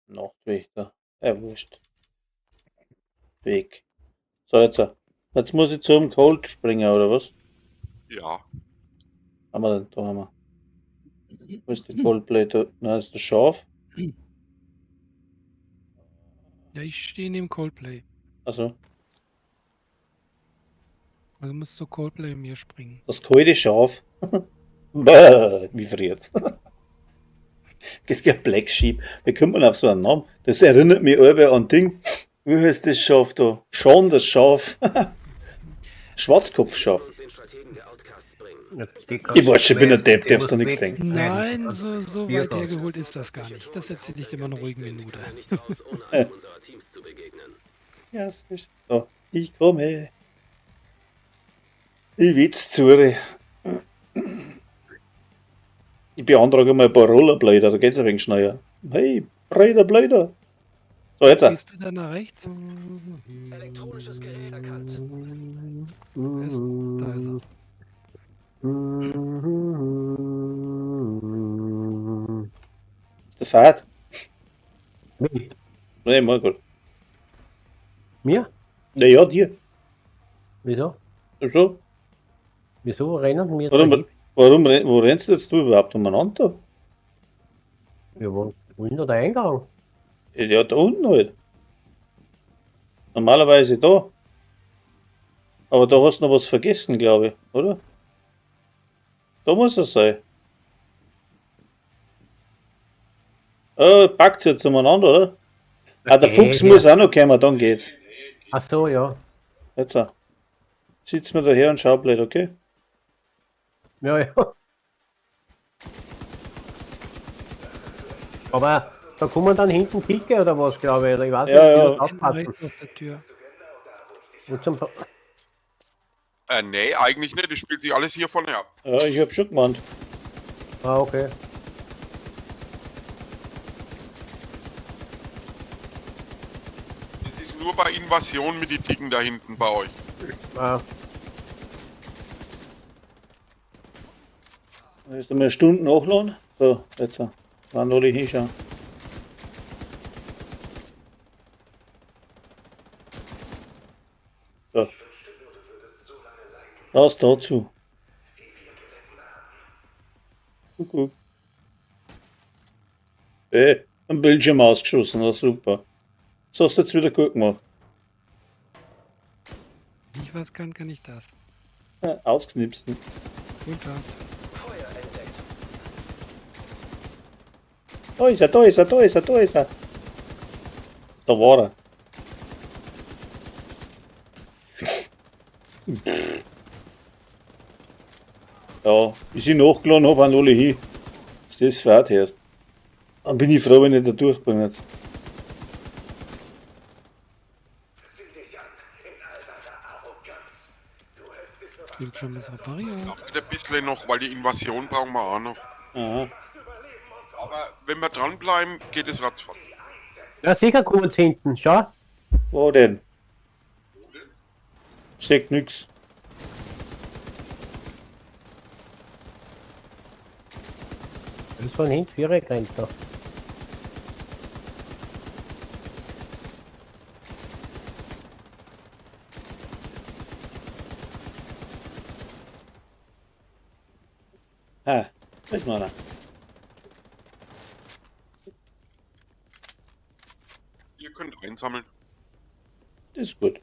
Nachtwächter. Ja, wurscht. Weg. So, jetzt. Jetzt muss ich zum Colt springen, oder was? Ja. Haben wir denn? Da haben wir. Wo ist der Cold Plate? Da, nein, ist das Schaf. Ja, ich stehe neben Coldplay. Also. Also musst du Coldplay mir springen. Das kalte Schaf. Bäh, wie friert. Das ist Black Sheep. Wie kommt man auf so einen Namen? Das erinnert mich alle an Ding. Wie heißt das Schaf da? Schon das Schaf. Schwarzkopfschaf. Ich weiß schon, ich bin ein Depp, darfst du nichts denken. Nein, so weit hergeholt ist das gar nicht. Das erzähle ich dir mal in einer ruhigen Minute. Ja, ist so, ich komme. Ich witz zu. Ich beantrage mal ein paar Rollerbläder, da geht's ein wenig schneller. Hey, breiter Bläder. So, jetzt. Gehst du da nach rechts? Elektronisches Gerät erkannt. Da ist er. Ist der Fahrt? Wie? Nee, mal gut. Mir? Na ja, dir. Wieso? So. Wieso rennen wir? Warum, warum, wo rennst du jetzt du überhaupt umeinander? Ja, wo ist denn der Eingang? Ja, da unten halt. Normalerweise da. Aber da hast du noch was vergessen, glaube ich, oder? Da muss es sein. Packt's jetzt umeinander, oder? Ah, der Fuchs muss auch noch kommen, dann geht's. Ach so, ja. Jetzt auch. Sitz mir daher und schau blöd, okay? Ja, ja. Aber da kommen dann hinten Picke oder was, glaube ich. Oder ich weiß Ja, nicht, die ja. das aufpassen. Rechts aus der Tür. Und zum Nee, eigentlich nicht. Das spielt sich alles hier vorne ab. Ja, ich hab schon gemeint. Ah, okay. Das ist nur bei Invasion mit den Dicken da hinten bei euch. Ah. Jetzt einmal Stunden nachladen. So, jetzt. Wann soll ich hinschauen? So. Das dazu. Kuckuck. Ey, am Bildschirm ausgeschossen, das ist super. Das hast du jetzt wieder gut gemacht. Wenn ich was kann, kann ich das. Ja, ausknipsen. Guten Tag. Feuer entdeckt. Da ist er, da ist er, da ist er, da ist er. Da war er. Ja, bis ich nachgeladen habe, waren alle hin. Ist das fährt erst. Dann bin ich froh, wenn ich da durch bin jetzt. Bildschirm ist repariert. Dauert ein bisschen noch, weil die Invasion brauchen wir auch noch. Aha. Aber wenn wir dranbleiben, geht es ratzfatz. Ja, sicher kurz hinten, schau. Wo denn? Steckt nix. Das ist von hinten vier gerannt da. Ah, da ist noch einer. Ihr könnt einsammeln. Das ist gut.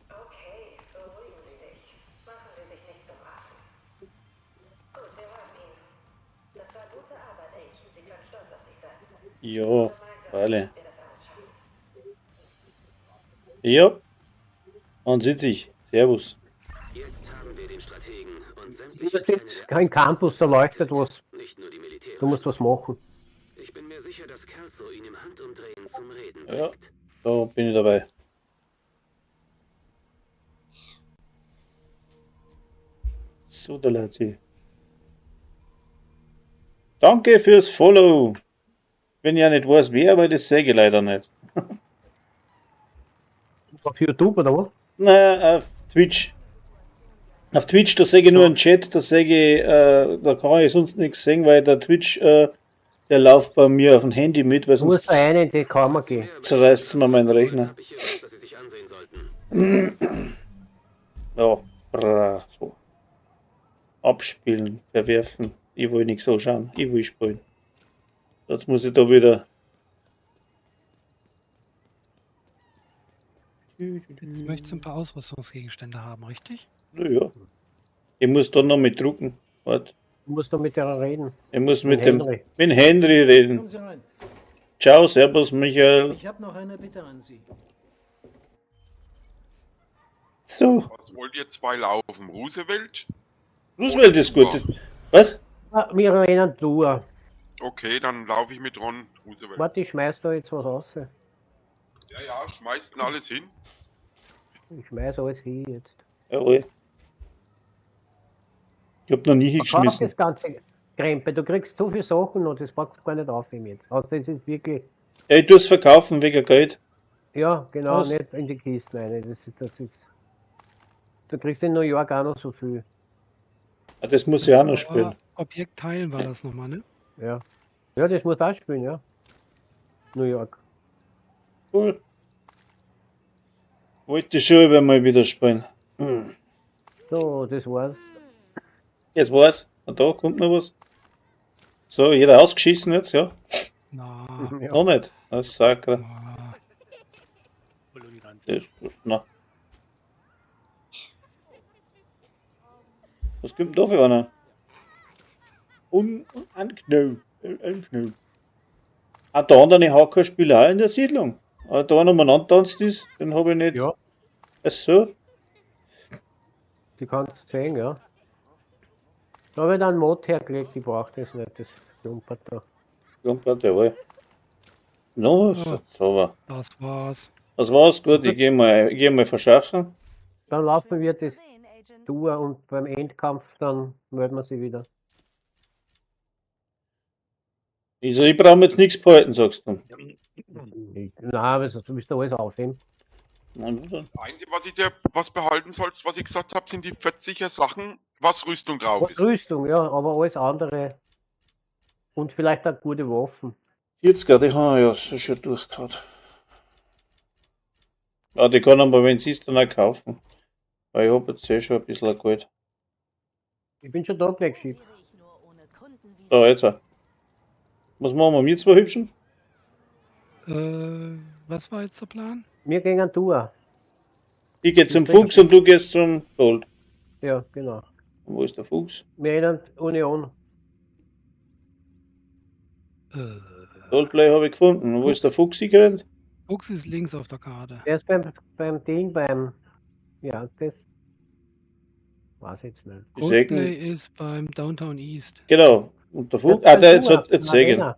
Okay, beruhigen Sie sich. Machen Sie sich nicht zum Affen. Gut, wir haben ihn. Das war gute Arbeit, Agent. Sie können stolz auf sich sein. Ja, Gemeinsam alle. werden wir das alles schaffen. Ja. Man sieht sich. Servus. Jetzt haben wir den Strategen und Du sämtliche musst Pläne jetzt der kein Campus, da leuchtet was. Nicht nur die Militärischen. Du musst was machen. Ich bin mir sicher, dass Kelso ihn im Handumdrehen zum Reden Ja. bringt. Da bin ich dabei. So, der Leute. Danke fürs Follow. Wenn ich ja nicht weiß, wer, weil das sehe ich leider nicht. Auf YouTube oder was? Naja, auf Twitch. Auf Twitch, da sehe ich nur einen Chat, da sehe ich, da kann ich sonst nichts sehen, weil der Twitch, der läuft bei mir auf dem Handy mit, weil Du musst sonst da rein in die Kammer gehen. zerreißt mir meinen Rechner. Hab ich hier was, das Sie sich ansehen sollten. Ja, bra, so. Abspielen, verwerfen. Ich will nichts so schauen, ich will spielen. Jetzt muss ich da wieder. Jetzt möchtest du ein paar Ausrüstungsgegenstände haben, richtig? Naja. Ich muss da noch mit drucken. Warte. Du musst da mit der reden. Ich muss mit dem Henry. mit Henry reden. Kommen Sie rein. Ciao, Servus, Michael. Ich habe noch eine Bitte an Sie. So, Was wollt ihr zwei laufen? Roosevelt? Roosevelt ist gut. Das, was? Ah, wir rennen durch. Okay, dann laufe ich mit Ron Roosevelt. Warte, ich schmeiß da jetzt was raus. Ja, ja, schmeißt denn alles hin. Ich schmeiß alles hin jetzt. Jawohl. Ich hab noch nie Verkauf hingeschmissen. das ganze Krempe. Du kriegst so viele Sachen und das packst du gar nicht auf ihm jetzt. Also das ist wirklich, Ja, ich tu's verkaufen wegen Geld. ja genau, Was? nicht in die Kisten rein. Das ist. Du kriegst in New York auch noch so viel. Ah, das muss ich auch noch Das spielen. war Objekt teilen war das nochmal, ne? Ja. Ja, das muss auch spielen, ja. New York. Cool. Wollte ich schon immer mal wieder spielen. Hm. So, das war's. Jetzt war's. Und da kommt noch was. So, jeder ausgeschissen jetzt, ja? Na, Ja. Noch nicht. Das ist sakra. na. Voll und ganz. Das ist, na. Was kommt denn da für einer? Un, Anknau. Ah, der andere Hackerspieler auch in der Siedlung. Aber da einer umeinander tanzt ist, den habe ich nicht. Ja. Ach so. Die kannst du sehen, ja. Da habe ich dann einen Mod hergelegt, ich brauche das nicht, das klumpert da. Klumpert, jawohl. No, Ja. sauber. Das war's. Das war's, gut, ich geh mal verschachen. Dann laufen wir Schön, Sie das zu sehen, Agent. durch und beim Endkampf dann melden wir sie wieder. Also, ich brauche mir jetzt nichts behalten, sagst du. Nein, aber du musst da alles aufheben. Nein, wo denn? Das Einzige, was ich dir was behalten sollst, was ich gesagt habe, sind die 40er Sachen, was Rüstung drauf ist. Rüstung, ja, aber alles andere. Und vielleicht auch gute Waffen. 40er, die haben wir ja so schon durchgehauen. Ja, die kann aber, wenn sie es dann auch kaufen. Weil ich hab jetzt eh schon ein bisschen Geld. Ich bin schon da, Black Sheep. Wäre ich nur ohne Kunden wie So, jetzt. Auch. Was machen wir? Wir zwei Hübschen? Was war jetzt der Plan? Wir gehen Tour. Ich geh zum Fuchs und du gehst zum Gold. Ja, genau. Und wo ist der Fuchs? Wir rennen Union. Äh, Goldplay habe ich gefunden. Und wo ist der Fuchs hingerannt? Fuchs ist links auf der Karte. Der ist beim Ding, beim. Ja, das. Weiß ich jetzt nicht. Die Sägen. Goldplay ist beim Downtown East. Genau. Und der Fuchs. Ah, der jetzt hat jetzt Sägen. Arena.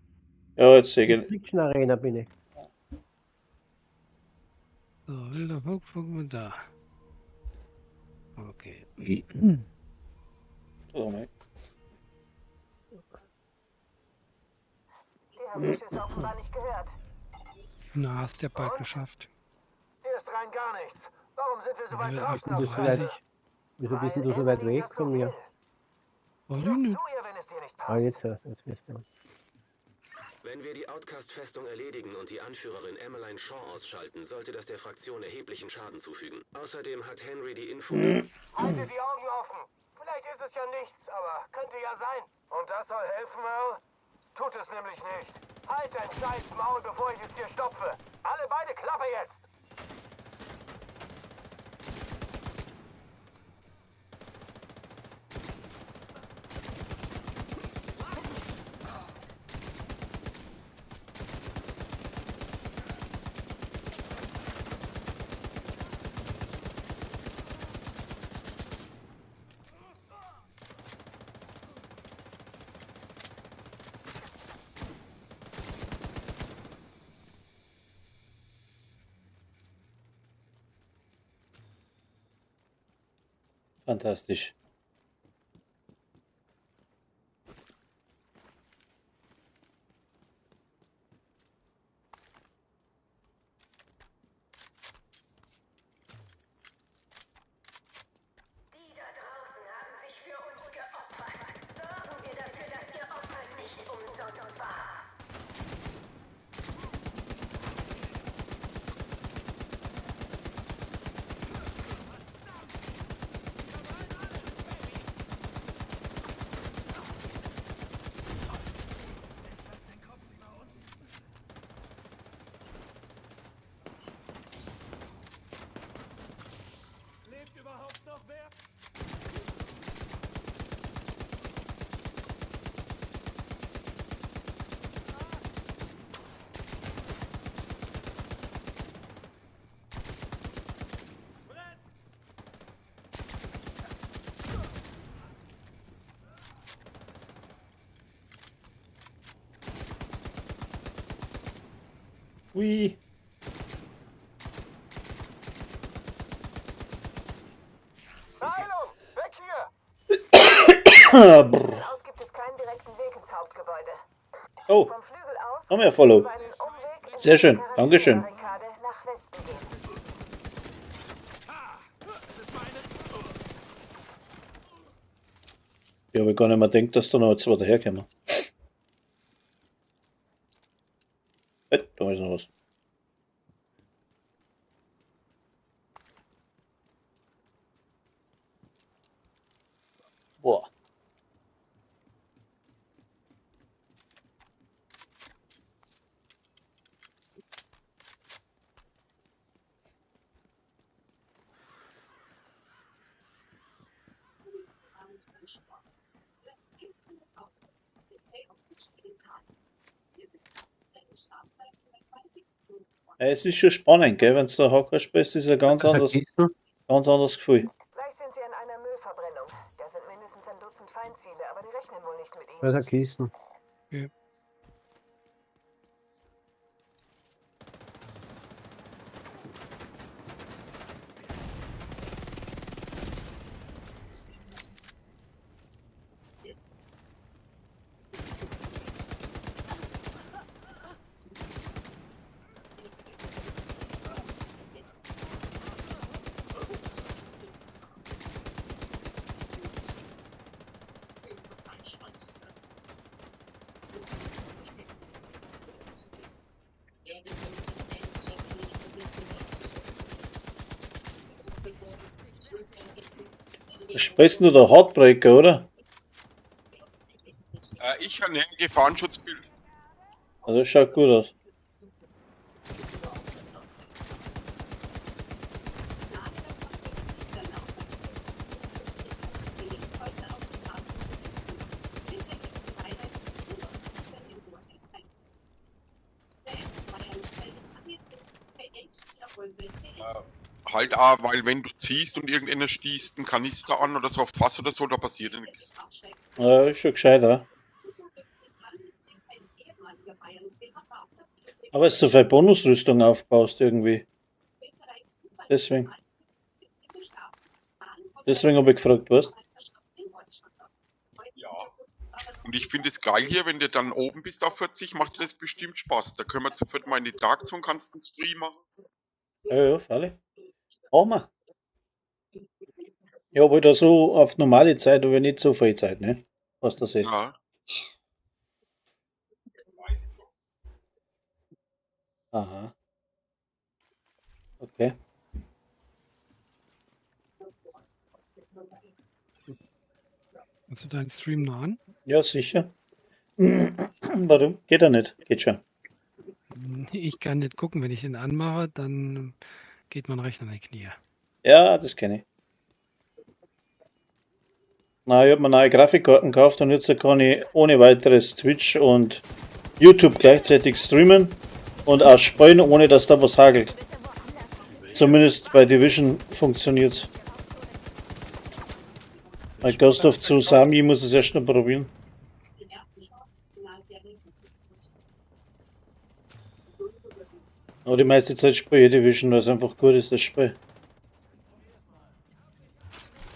Ja, jetzt Sägen. Destruction Arena bin ich. So, wilder Fuchs, gucken wir da. Okay. Oh, nein. Die haben die Schüsse offenbar nicht gehört. Na, hast ja bald geschafft. Hier ist rein gar nichts. Warum sind wir so weit Level draußen auf der 38. Reise? Wieso bist denn du so weit weg von mir? Weiß ich Noch nicht. zu ihr, wenn es dir nicht Ah, passt. jetzt, ja, jetzt bist du. Wenn wir die Outcast-Festung erledigen und die Anführerin Emmeline Shaw ausschalten, sollte das der Fraktion erheblichen Schaden zufügen. Außerdem hat Henry die Info... Halte die Augen offen. Vielleicht ist es ja nichts, aber könnte ja sein. Und das soll helfen, Earl? Tut es nämlich nicht. Halt dein scheiß Maul, bevor ich es dir stopfe. Alle beide Klappe jetzt! Fantastisch. Die da draußen haben sich für uns geopfert. Sorgen wir dafür, dass ihr Opfer nicht umsonst war. Lebt überhaupt noch wer? Hui. Heilung! Weg hier! Brr. Aus gibt es keinen direkten Weg ins Hauptgebäude. Oh, Vom Flügel aus noch mehr Follow. über einen Umweg in Sehr die schön, Dankeschön. Quarantänebarrikade nach Westen gehen. Ich habe gar nicht mehr gedacht, dass da noch zwei daherkommen. Da ist noch was. Boah. Ja, es ist schon spannend, gell? Wenn du da Hacker spielst, ist ein Also Kisten. ganz anderes Gefühl. Gleich sind sie an einer Müllverbrennung. Da sind mindestens ein Dutzend Feindziele, aber die rechnen wohl nicht mit ihnen. Da ist eine Kisten. Okay. Sprichst du der Heartbreaker, oder? Ich habe ein Gefahrenschutzbild. Also das schaut gut aus. Halt auch, weil wenn du ziehst und irgendeiner stießt, einen Kanister an oder so auf Fass oder so, da passiert ja nichts. Ja, ist schon gescheiter. Aber es so viel Bonusrüstung aufbaust irgendwie. Deswegen. Deswegen habe ich gefragt, weißt? Ja. Und ich finde es geil hier, wenn du dann oben bist auf 40, macht dir das bestimmt Spaß. Da können wir zu viert mal in die Dark Zone, kannst einen Stream machen. Ja, ja, freilich. Machen wir. Ja, aber da so auf normale Zeit, aber nicht so viel Zeit, ne? Was das ist. Ja. Aha. Okay. Hast du deinen Stream noch an? Ja, sicher. Warum? Geht er nicht? Geht schon. Ich kann nicht gucken, wenn ich den anmache, dann geht mein Rechner in die Knie. Ja, das kenne ich. Na, ich habe mir neue Grafikkarten gekauft und jetzt kann ich ohne weiteres Twitch und YouTube gleichzeitig streamen und auch spielen, ohne dass da was hagelt. Zumindest bei Division funktioniert's. Bei Ghost of Tsushima muss es erst noch probieren. Aber die meiste Zeit spiele ich Division, weil es einfach gut ist, das Spiel.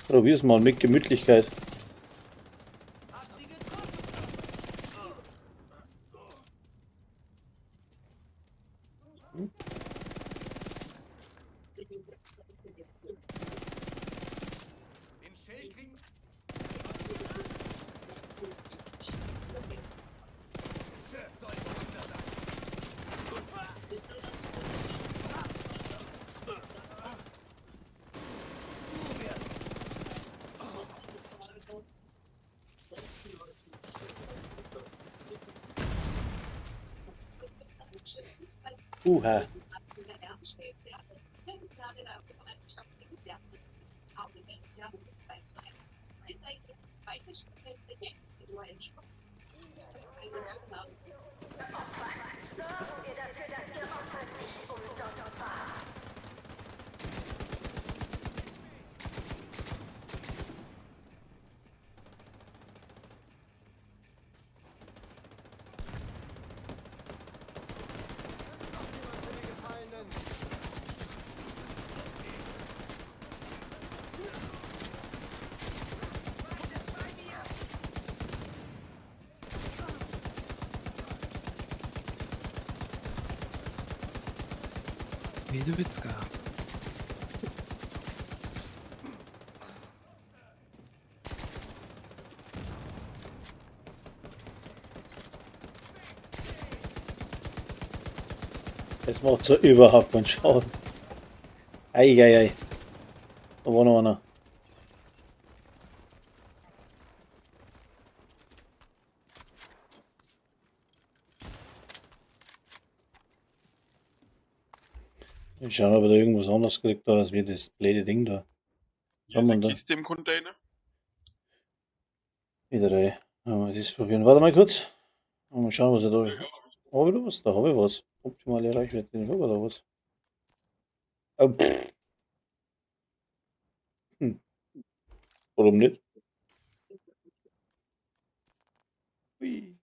Probier's mal mit Gemütlichkeit. Uha. Sorgen wir dafür, dass Ihr Opfer nicht umsonst war. Medewitzka. Das macht so überhaupt keinen Schaden. Ei, ei, ei. Da war noch einer. Ich schau, ob ich da irgendwas anderes gekriegt habe, als wie das blöde Ding da. Hier ist Haben eine wir da? Kiste im Container. Wieder rein. Mal das probieren. Warte mal kurz. Mal schauen, was ich da. Hab ich da was? Da habe ich was. Optimale Reichweite. Ich habe da was. Oh, pff. Hm. Warum nicht? Ui.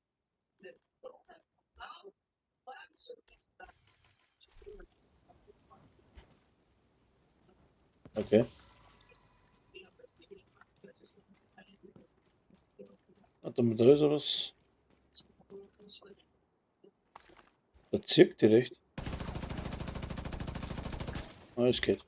Okay. Warte mal, da ist was. Da zirkt direkt. Ah, es geht.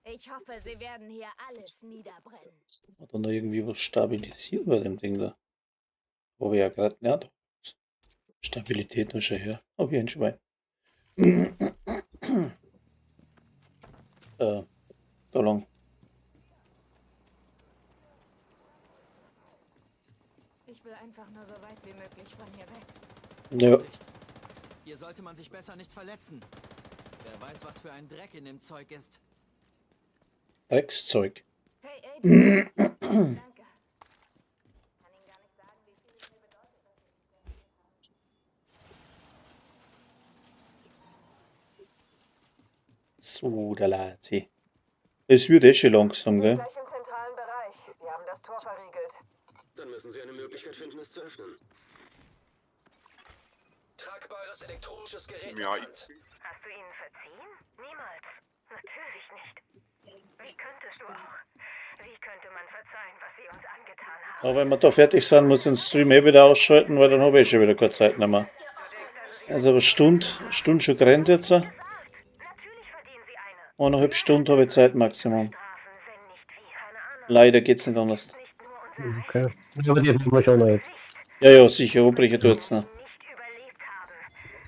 Ich hoffe, sie werden hier alles niederbrennen. Hat dann da irgendwie was stabilisiert bei dem Ding da? Habe ich ja gerade nicht. Stabilität noch schon her. Hab ich ein Schwein. Da lang. Ich will einfach nur so weit wie möglich von hier weg. Ja. Vorsicht. Hier sollte man sich besser nicht verletzen. Wer weiß, was für ein Dreck in dem Zeug ist. Dreckszeug. Hey, Agent. Danke. Kann Ihnen gar nicht sagen, wie viel es mir bedeutet, dass Sie sich gemeldet haben. So, der Lazi. Es wird eh schon langsam, gell? Gleich im zentralen Bereich. Wir haben das Tor verriegelt. Dann müssen Sie eine Möglichkeit finden, es zu öffnen. Tragbares elektronisches Gerät Ja, erkannt. ich, Hast du ihnen verziehen? Niemals. Natürlich nicht. Wie könntest du auch? Wie könnte man verzeihen, was sie uns angetan haben? Aber wenn wir da fertig sind, muss ich den Stream eh wieder ausschalten, weil dann habe ich eh schon wieder keine Zeit mehr. Also eine Stunde schon gerannt jetzt. Natürlich verdienen sie eine. Eineinhalb Stunden habe ich Zeit Maximum. Strafen, wenn nicht wir. Keine Ahnung. Leider geht's nicht anders. Nicht nur unser Okay. Aber die haben wir schon noch jetzt. Ja, ja, sicher, abbrechen tut's noch. nicht überlebt haben.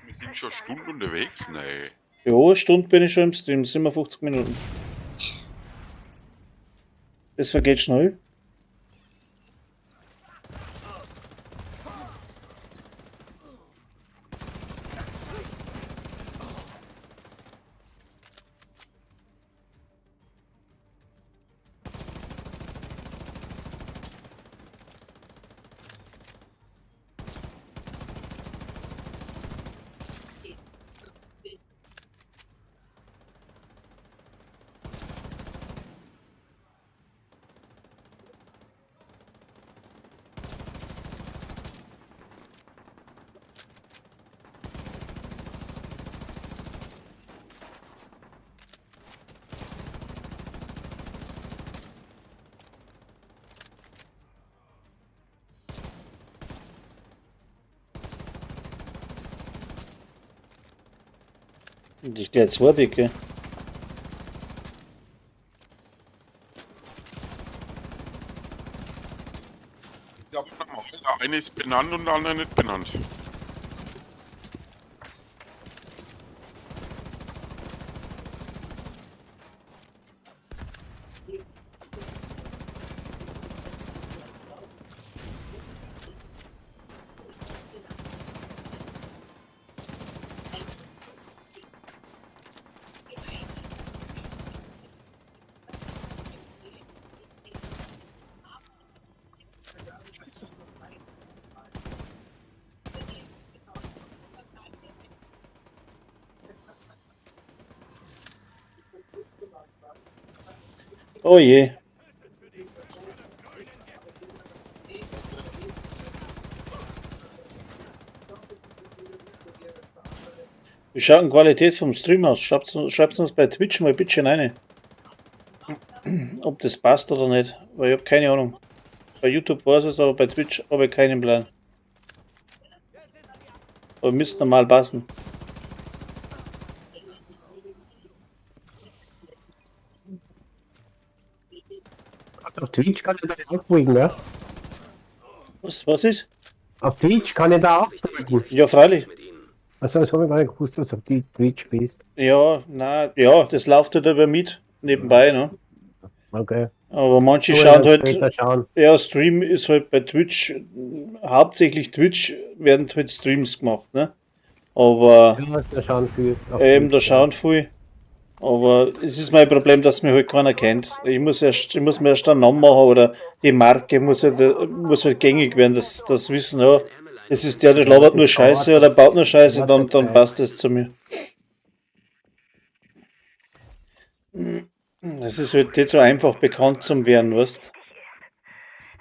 wir sind schon Stunden unterwegs. Nee. Ja, eine Stunde bin ich schon im Stream, 57 Minuten. Das vergeht schnell. Das ist gleich zwei dicke. Das ist aber normal. Der eine ist benannt und der andere nicht benannt. Oh je. Wie schaut denn Qualität vom Stream aus? Schreibt's uns bei Twitch mal bitte rein. Ob das passt oder nicht, weil ich habe keine Ahnung. Bei YouTube weiß ich es, aber bei Twitch habe ich keinen Plan. Aber müsste normal passen. Auf Twitch kann ich da auflegen, ne? Was ist? Auf Twitch kann ich da auflegen. Ja, freilich. Mit Ihnen. Also, das habe ich gar nicht gewusst, dass du auf die Twitch bist. Ja, na, ja, das läuft halt über mit nebenbei, ne? Okay. Aber manche So, schauen dann halt, später schauen. ja, Stream ist halt bei Twitch, hauptsächlich Twitch werden halt Streams gemacht, ne? Aber Ja, da schauen viel. Auf eben, da Twitch, ja. schauen viel. Aber es ist mein Problem, dass mich halt keiner kennt. Ich muss mir erst einen Namen machen oder die Marke muss halt gängig werden, dass das wissen, ja, das ist der, der labert nur Scheiße oder baut nur Scheiße, dann passt das zu mir. Das ist halt nicht so einfach bekannt zum werden, weißt.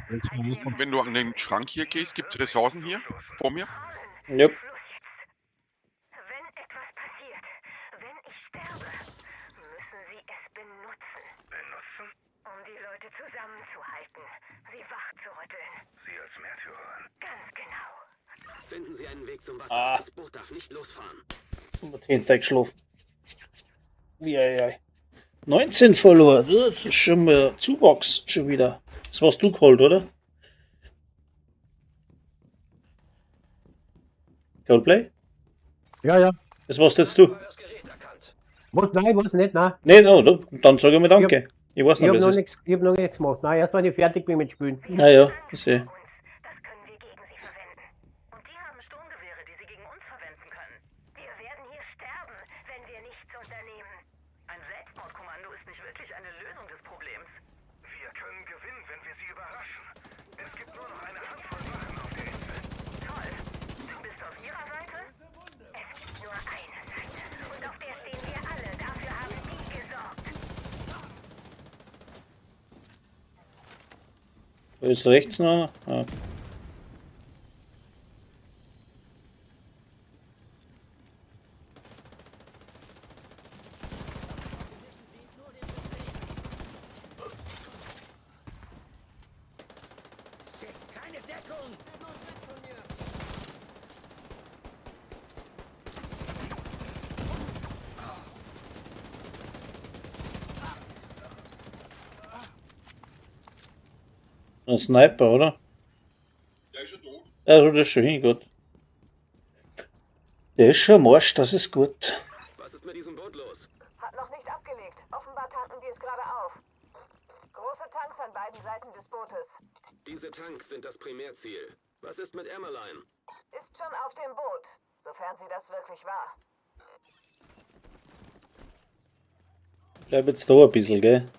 Und wenn du an den Schrank hier gehst, gibt es Ressourcen hier vor mir. Ja. Schluss jetzt. Wenn etwas passiert, wenn ich sterbe, müssen Sie es benutzen. Benutzen? Um die Leute zusammenzuhalten, sie wachzurütteln. Sie als Märtyrerin. Ganz genau. Finden Sie einen Weg zum Wasser. Ah. Das Boot darf nicht losfahren. Hinter geschlafen. Ja, ja. 19 Follower, das ist schon mal Zuwachs schon wieder. Das warst du geholt, oder? Coldplay? Ja, ja. Das warst jetzt du. Was? Nein, ich weiß nicht, nein. Nee, no, dann sag ich mal danke. Ich weiß Ich nicht, hab was noch es ist. nichts, ich hab noch nichts gemacht. Nein, erst wenn ich fertig bin mit Spielen. Ah ja, ich sehe. Das können wir gegen sie verwenden. Und die haben Sturmgewehre, die sie gegen uns verwenden können. Wir werden hier sterben, wenn wir nichts unternehmen. Ein Selbstmordkommando ist nicht wirklich eine Lösung des Problems. Wir können gewinnen, wenn wir sie überraschen. Es gibt nur noch eine Handvoll Wachen auf der Insel. Toll. Du bist auf ihrer Seite? Es gibt nur eine Seite. Und auf der stehen wir alle. Dafür haben die gesorgt. Da ist rechts noch einer. Ah. Keine Deckung! Ein Sniper, oder? Der ist schon tot. Ja, das ist schon hin, gut. Der ist schon am Arsch, das ist gut. Was ist mit diesem Boot los? Hat noch nicht abgelegt. Offenbar tanken die es gerade auf. Große Tanks an beiden Seiten des Bootes. Diese Tanks sind das Primärziel. Was ist mit Emmeline? Ist schon auf dem Boot, sofern sie das wirklich war. Bleib jetzt da ein bisschen, gell?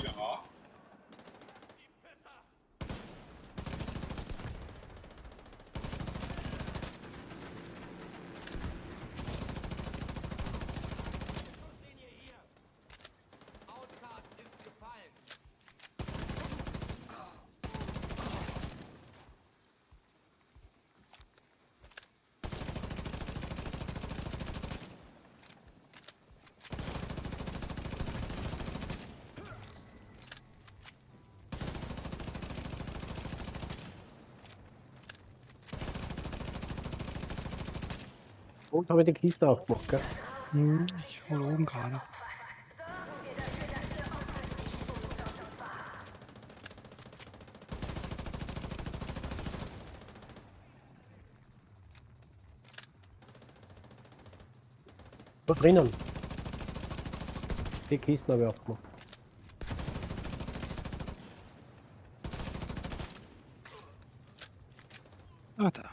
Ja. Outcast ist gefallen. Und habe ich die Kiste aufgemacht, gell? Hm, ich hole oben gerade. Da drinnen. Die Kisten habe ich aufgemacht. Ah, da.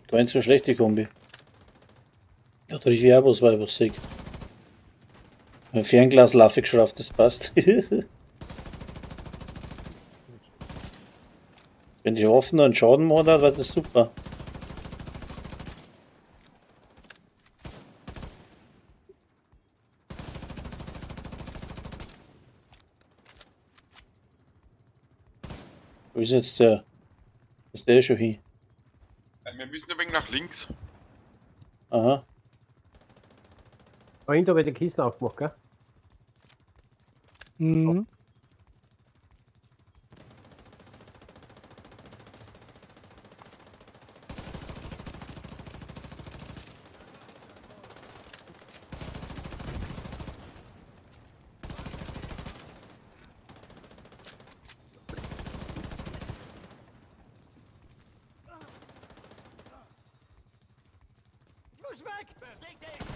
Gar nicht so schlecht, die Kombi. Ja, da ist ja was, weil ich was sehe. Mein Fernglas Laffe geschraubt, das passt. Wenn die Waffen noch einen Schaden machen, dann wäre das super. Wo ist jetzt der? Ist der schon hin? Wir müssen ein wenig nach links. Aha. Da hinten habe ich die Kisten aufgemacht, gell? Mhm. Muss weg! Beweg dich!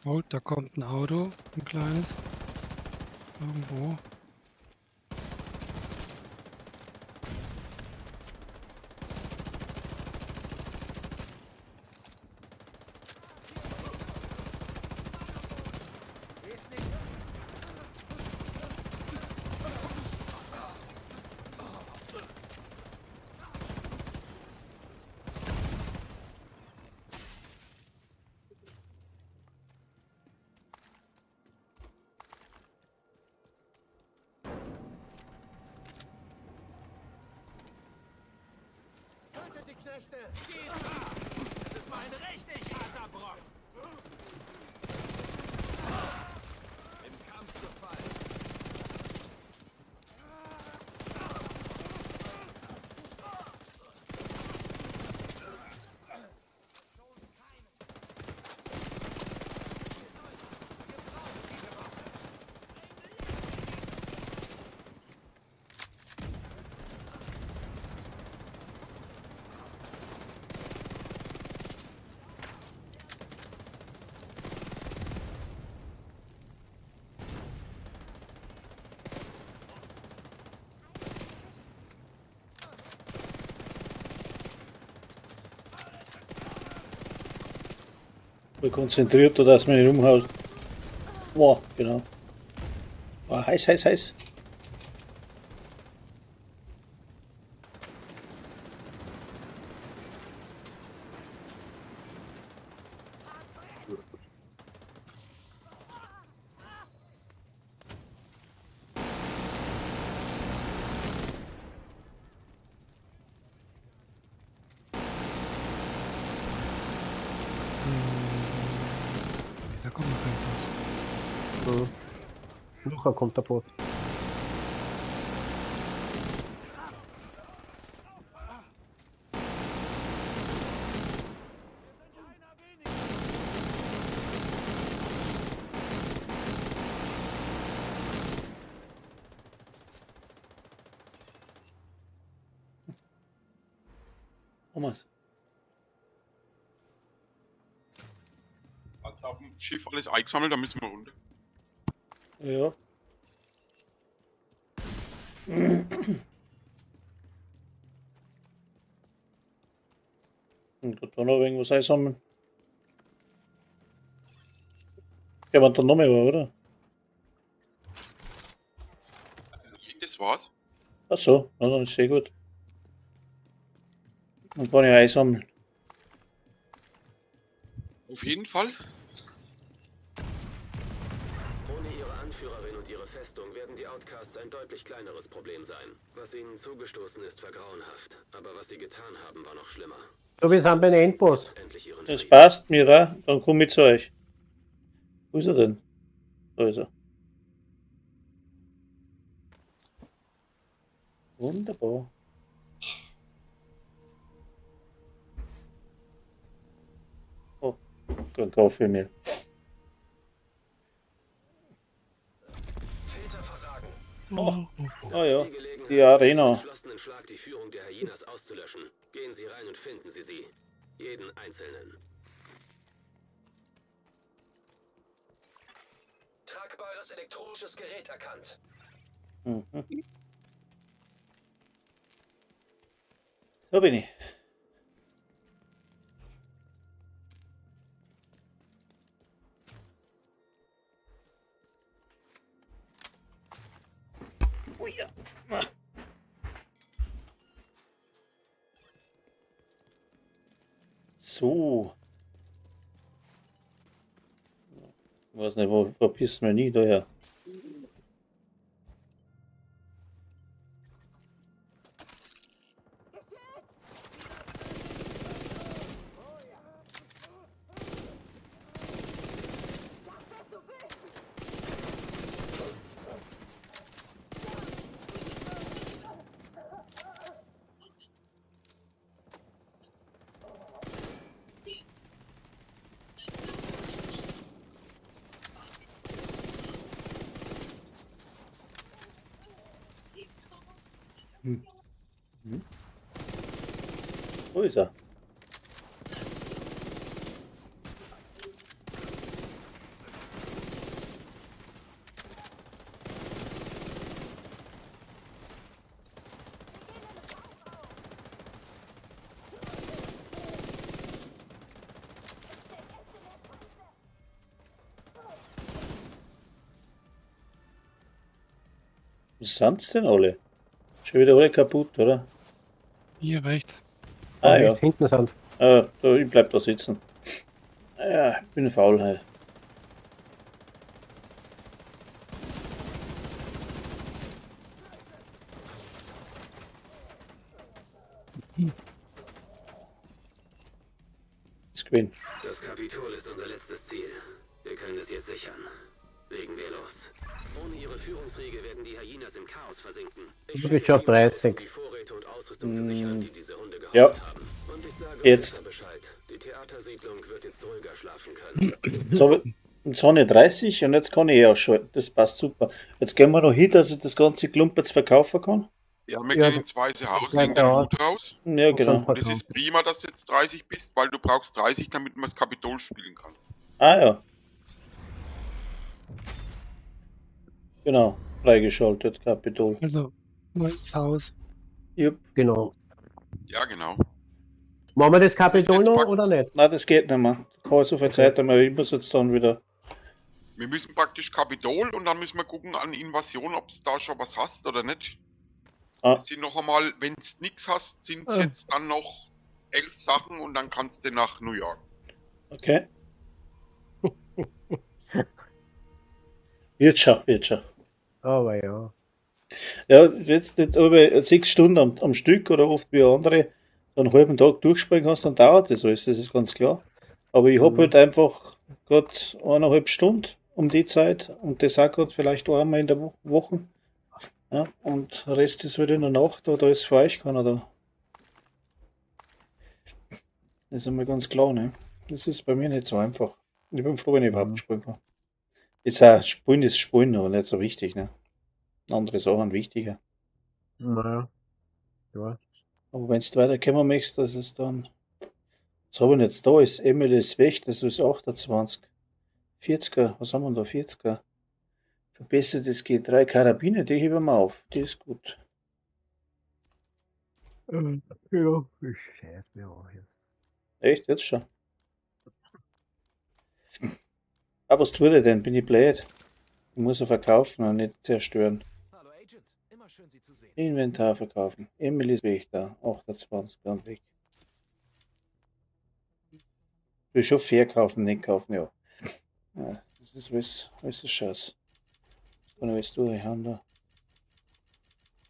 Oh, da kommt ein Auto, ein kleines. Irgendwo. Ist nicht. Tötet die Knechte! Geht klar! Das ist mal ein richtig harter Brocken! Im Kampf gefallen! Voll konzentriert, dass man nicht umhaut. Boah, genau. Boah, heiß, heiß, heiß. Da kommt noch kein Boss. Mhm. Nachher kommt der Boot. Thomas. Also auf dem Schiff alles eingesammelt, da müssen wir runter. Ja. Und da noch irgendwas einsammeln. Ja, aber dann noch mehr, oder? Das war's. Ach so, na, dann ist sehr gut. Und kann ich einsammeln. Auf jeden Fall. Ohne ihre Anführerin und ihre Festung werden die Outcasts ein deutlich kleineres Problem sein. Was ihnen zugestoßen ist, war grauenhaft. Aber was sie getan haben, war noch schlimmer. So, wir sind beim Endboss. Endlich ihren Das Frieden. passt mir da, dann komm ich zu euch. Wo ist er denn? Da ist er. Wunderbar. Oh, kein Kaffee mehr. Filterversagen. Oh, Oh, oh ja, Die Gelegenheit, die Arena. mit einem geschlossenen Schlag die Führung der Hyenas auszulöschen. Gehen Sie rein und finden Sie sie. Jeden einzelnen. Tragbares elektronisches Gerät erkannt. Mhm. Da bin ich. Ui, ja. Ah. So. Ich weiß nicht, wo pissen wir nie daher? Wo ist er? Wo sind's denn alle? Schon wieder alle kaputt, oder? Hier rechts. Ah ja. Rechts hinten sind. Ah, da, ich bleib da sitzen. Ja, ich bin faul halt. ist gewesen. Das Kapitol ist unser letztes Ziel. Wir können es jetzt sichern. Legen wir los. Ohne ihre Führungsriege werden die Hyenas im Chaos versinken. Ich Du bist schon auf 30. Die Vorräte und Ausrüstung zu sichern, die diese Hunde Ja. gehortet haben. Und ich sage Jetzt. euch Bescheid. Die Theatersiedlung wird jetzt ruhiger schlafen können. Jetzt habe ich, jetzt habe ich 30 und jetzt kann ich eh ausschalten. Das passt super. Jetzt gehen wir noch hin, dass ich das ganze Klump jetzt verkaufen kann. Ja, wir Ja, gehen ins Weiße Haus, gleich legen den da. Hut raus. Ja, genau. Das ist prima, dass du jetzt 30 bist, weil du brauchst 30, damit man das Kapitol spielen kann. Ah ja. Genau, freigeschaltet, Kapitol. Also, neues Haus. Jupp. Genau. Ja, genau. Machen wir das Kapitol Jetzt noch pack- oder nicht? Nein, das geht nicht mehr. Keine so viel Zeit mehr. Ich muss jetzt dann wieder. Wir müssen praktisch Kapitol und dann müssen wir gucken an Invasion, ob es da schon was hast oder nicht. Ah. Es sind noch einmal, wenn es nichts hast, sind es Ah. jetzt dann noch 11 Sachen und dann kannst du nach New York. Okay. Wird schon, wird schon. Aber ja. Ja, jetzt nicht aber 6 Stunden am Stück oder oft wie andere so einen halben Tag durchspringen kannst, dann dauert das alles, das ist ganz klar. Aber ich habe Mhm. halt einfach gerade 1,5 Stunden um die Zeit und das auch gerade vielleicht einmal in der Woche. Ja, und Rest ist halt in der Nacht oder ist für euch keiner da. Das ist einmal ganz klar, ne? Das ist bei mir nicht so einfach. Ich bin froh, wenn ich überhaupt spielen kann. Ist auch, Spielen ist Spielen, aber nicht so wichtig, ne? Andere Sachen wichtiger. Naja. Ja. Aber wenn du weiterkommen möchtest, das ist dann. Was habe ich denn jetzt da? Ist Emil ist weg, das ist 28. 40er, was haben wir denn da? 40er. Verbessertes G3 Karabiner, die heben wir auf. Die ist gut. Ja, ich scheiß mir auch jetzt. Echt, jetzt schon. Aber was tut er denn? Bin ich blöd? Ich muss er verkaufen und nicht zerstören. Hallo Agent, immer schön Sie zu sehen. Inventar verkaufen. Emil ist weg da. 28 und weg. Will schon verkaufen, nicht kaufen, ja. Ja, das ist alles, alles ein Scheiß. Das kann ich alles durchhauen da.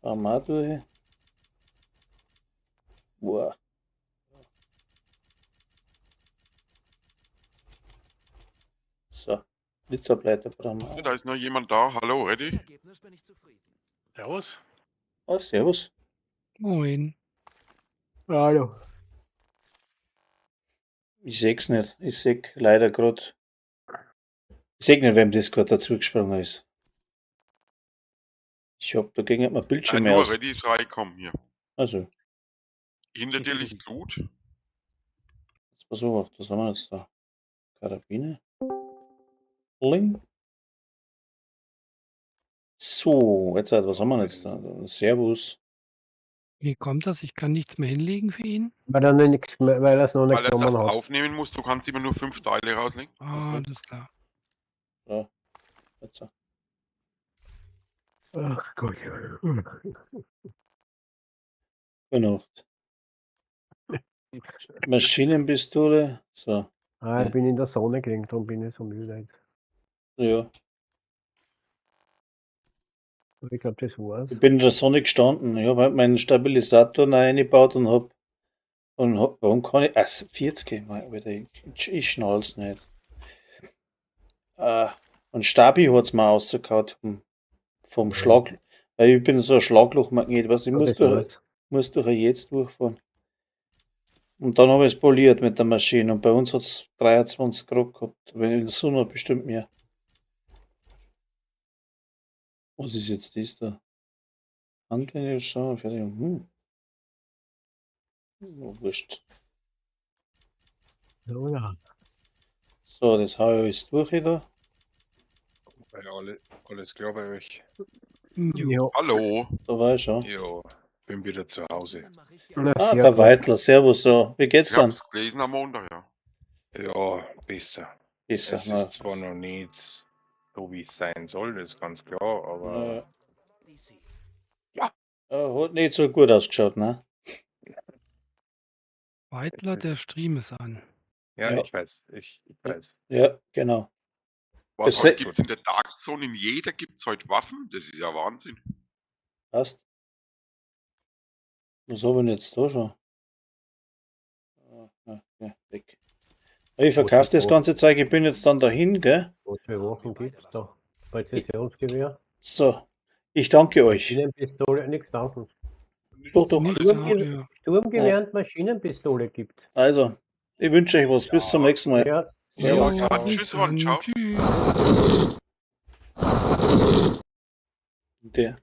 Fahren wir auch durch. Boah. So, Blitzableiter brauchen wir auch. Da ist noch jemand da. Hallo, ready? Ergebnis bin ich zufrieden. Servus. Oh, servus. Moin. Hallo. Ich seh's nicht. Ich seh leider grad. Ich seh nicht, wem das gerade dazu gesprungen ist. Ich hab dagegen nicht mal Bildschirm Nein, mehr nur aus. Reddy ist reingekommen hier. Also, Hinter dir liegt Loot. jetzt pass auf, was haben wir jetzt da? Karabiner. Bling. So, jetzt halt, was haben wir jetzt da? Servus. Wie kommt das? Ich kann nichts mehr hinlegen für ihn. Weil er noch nichts mehr, weil er es noch nicht Weil er es genommen erst hat. aufnehmen muss, du kannst immer nur 5 Teile rauslegen. Ah, alles klar. So, jetzt. Ach Gott. Gute Nacht. Maschinenpistole. So, Ah, ich bin in der Sonne gelegen, darum bin ich so müde. jetzt. ja. Aber ich glaube, das war's. Ich bin in der Sonne gestanden. Ich habe halt meinen Stabilisator noch eingebaut und hab. Und hab, warum kann ich. Ah, 40, Mann, Alter, ich schnall's nicht. Und Stabi hat's mir rausgehauen vom Schlag. Weil ich bin so ein Schlaglochmagnet, weißt du, ich Ja, muss das durch, war's. muss durch jetzt durchfahren. Und dann habe ich es poliert mit der Maschine und bei uns hat es 23 Grad gehabt. Wenn in der Sonne bestimmt mehr. Was ist jetzt das da? Handwände schon fertig. Oh, wurscht. So, ja. So, das habe ich alles durch wieder. Ja, alles klar bei euch? Jo. Ja. Hallo. Da war ich schon. Ja, bin wieder zu Hause. Dann mache ich gerne. Na, Ah, sehr der gut. Weidler, servus. So, wie geht's Ich dann? hab's gelesen am Montag, ja. Ja, besser. Besser, Es na. ist zwar noch nicht so, wie es sein soll, das ist ganz klar, aber DC. ja, Hat nicht so gut ausgeschaut, ne? Weidler, der Stream ist an. ja, Ja. ich weiß, ich weiß. Ja, genau. Was Das heute se- gibt's in der Dark Zone? In jeder gibt's heute Waffen? Das ist ja Wahnsinn. Passt. Was habe ich denn jetzt da schon? Ah, ja, ja, weg. Ich verkaufe das ganze Zeug, ich bin jetzt dann dahin, gell? Was für Waffen gibt's da? Präzisionsgewehr, So, ich danke euch. Maschinenpistole, nichts danken. Doch, doch. Nicht Sturmge ja. Sturmgewehr und Maschinenpistole gibt's. Also, ich wünsche euch was. Bis zum nächsten Mal. Ja, Servus. Ja, tschüss, Ron, dann. ciao. Tschüss. Der.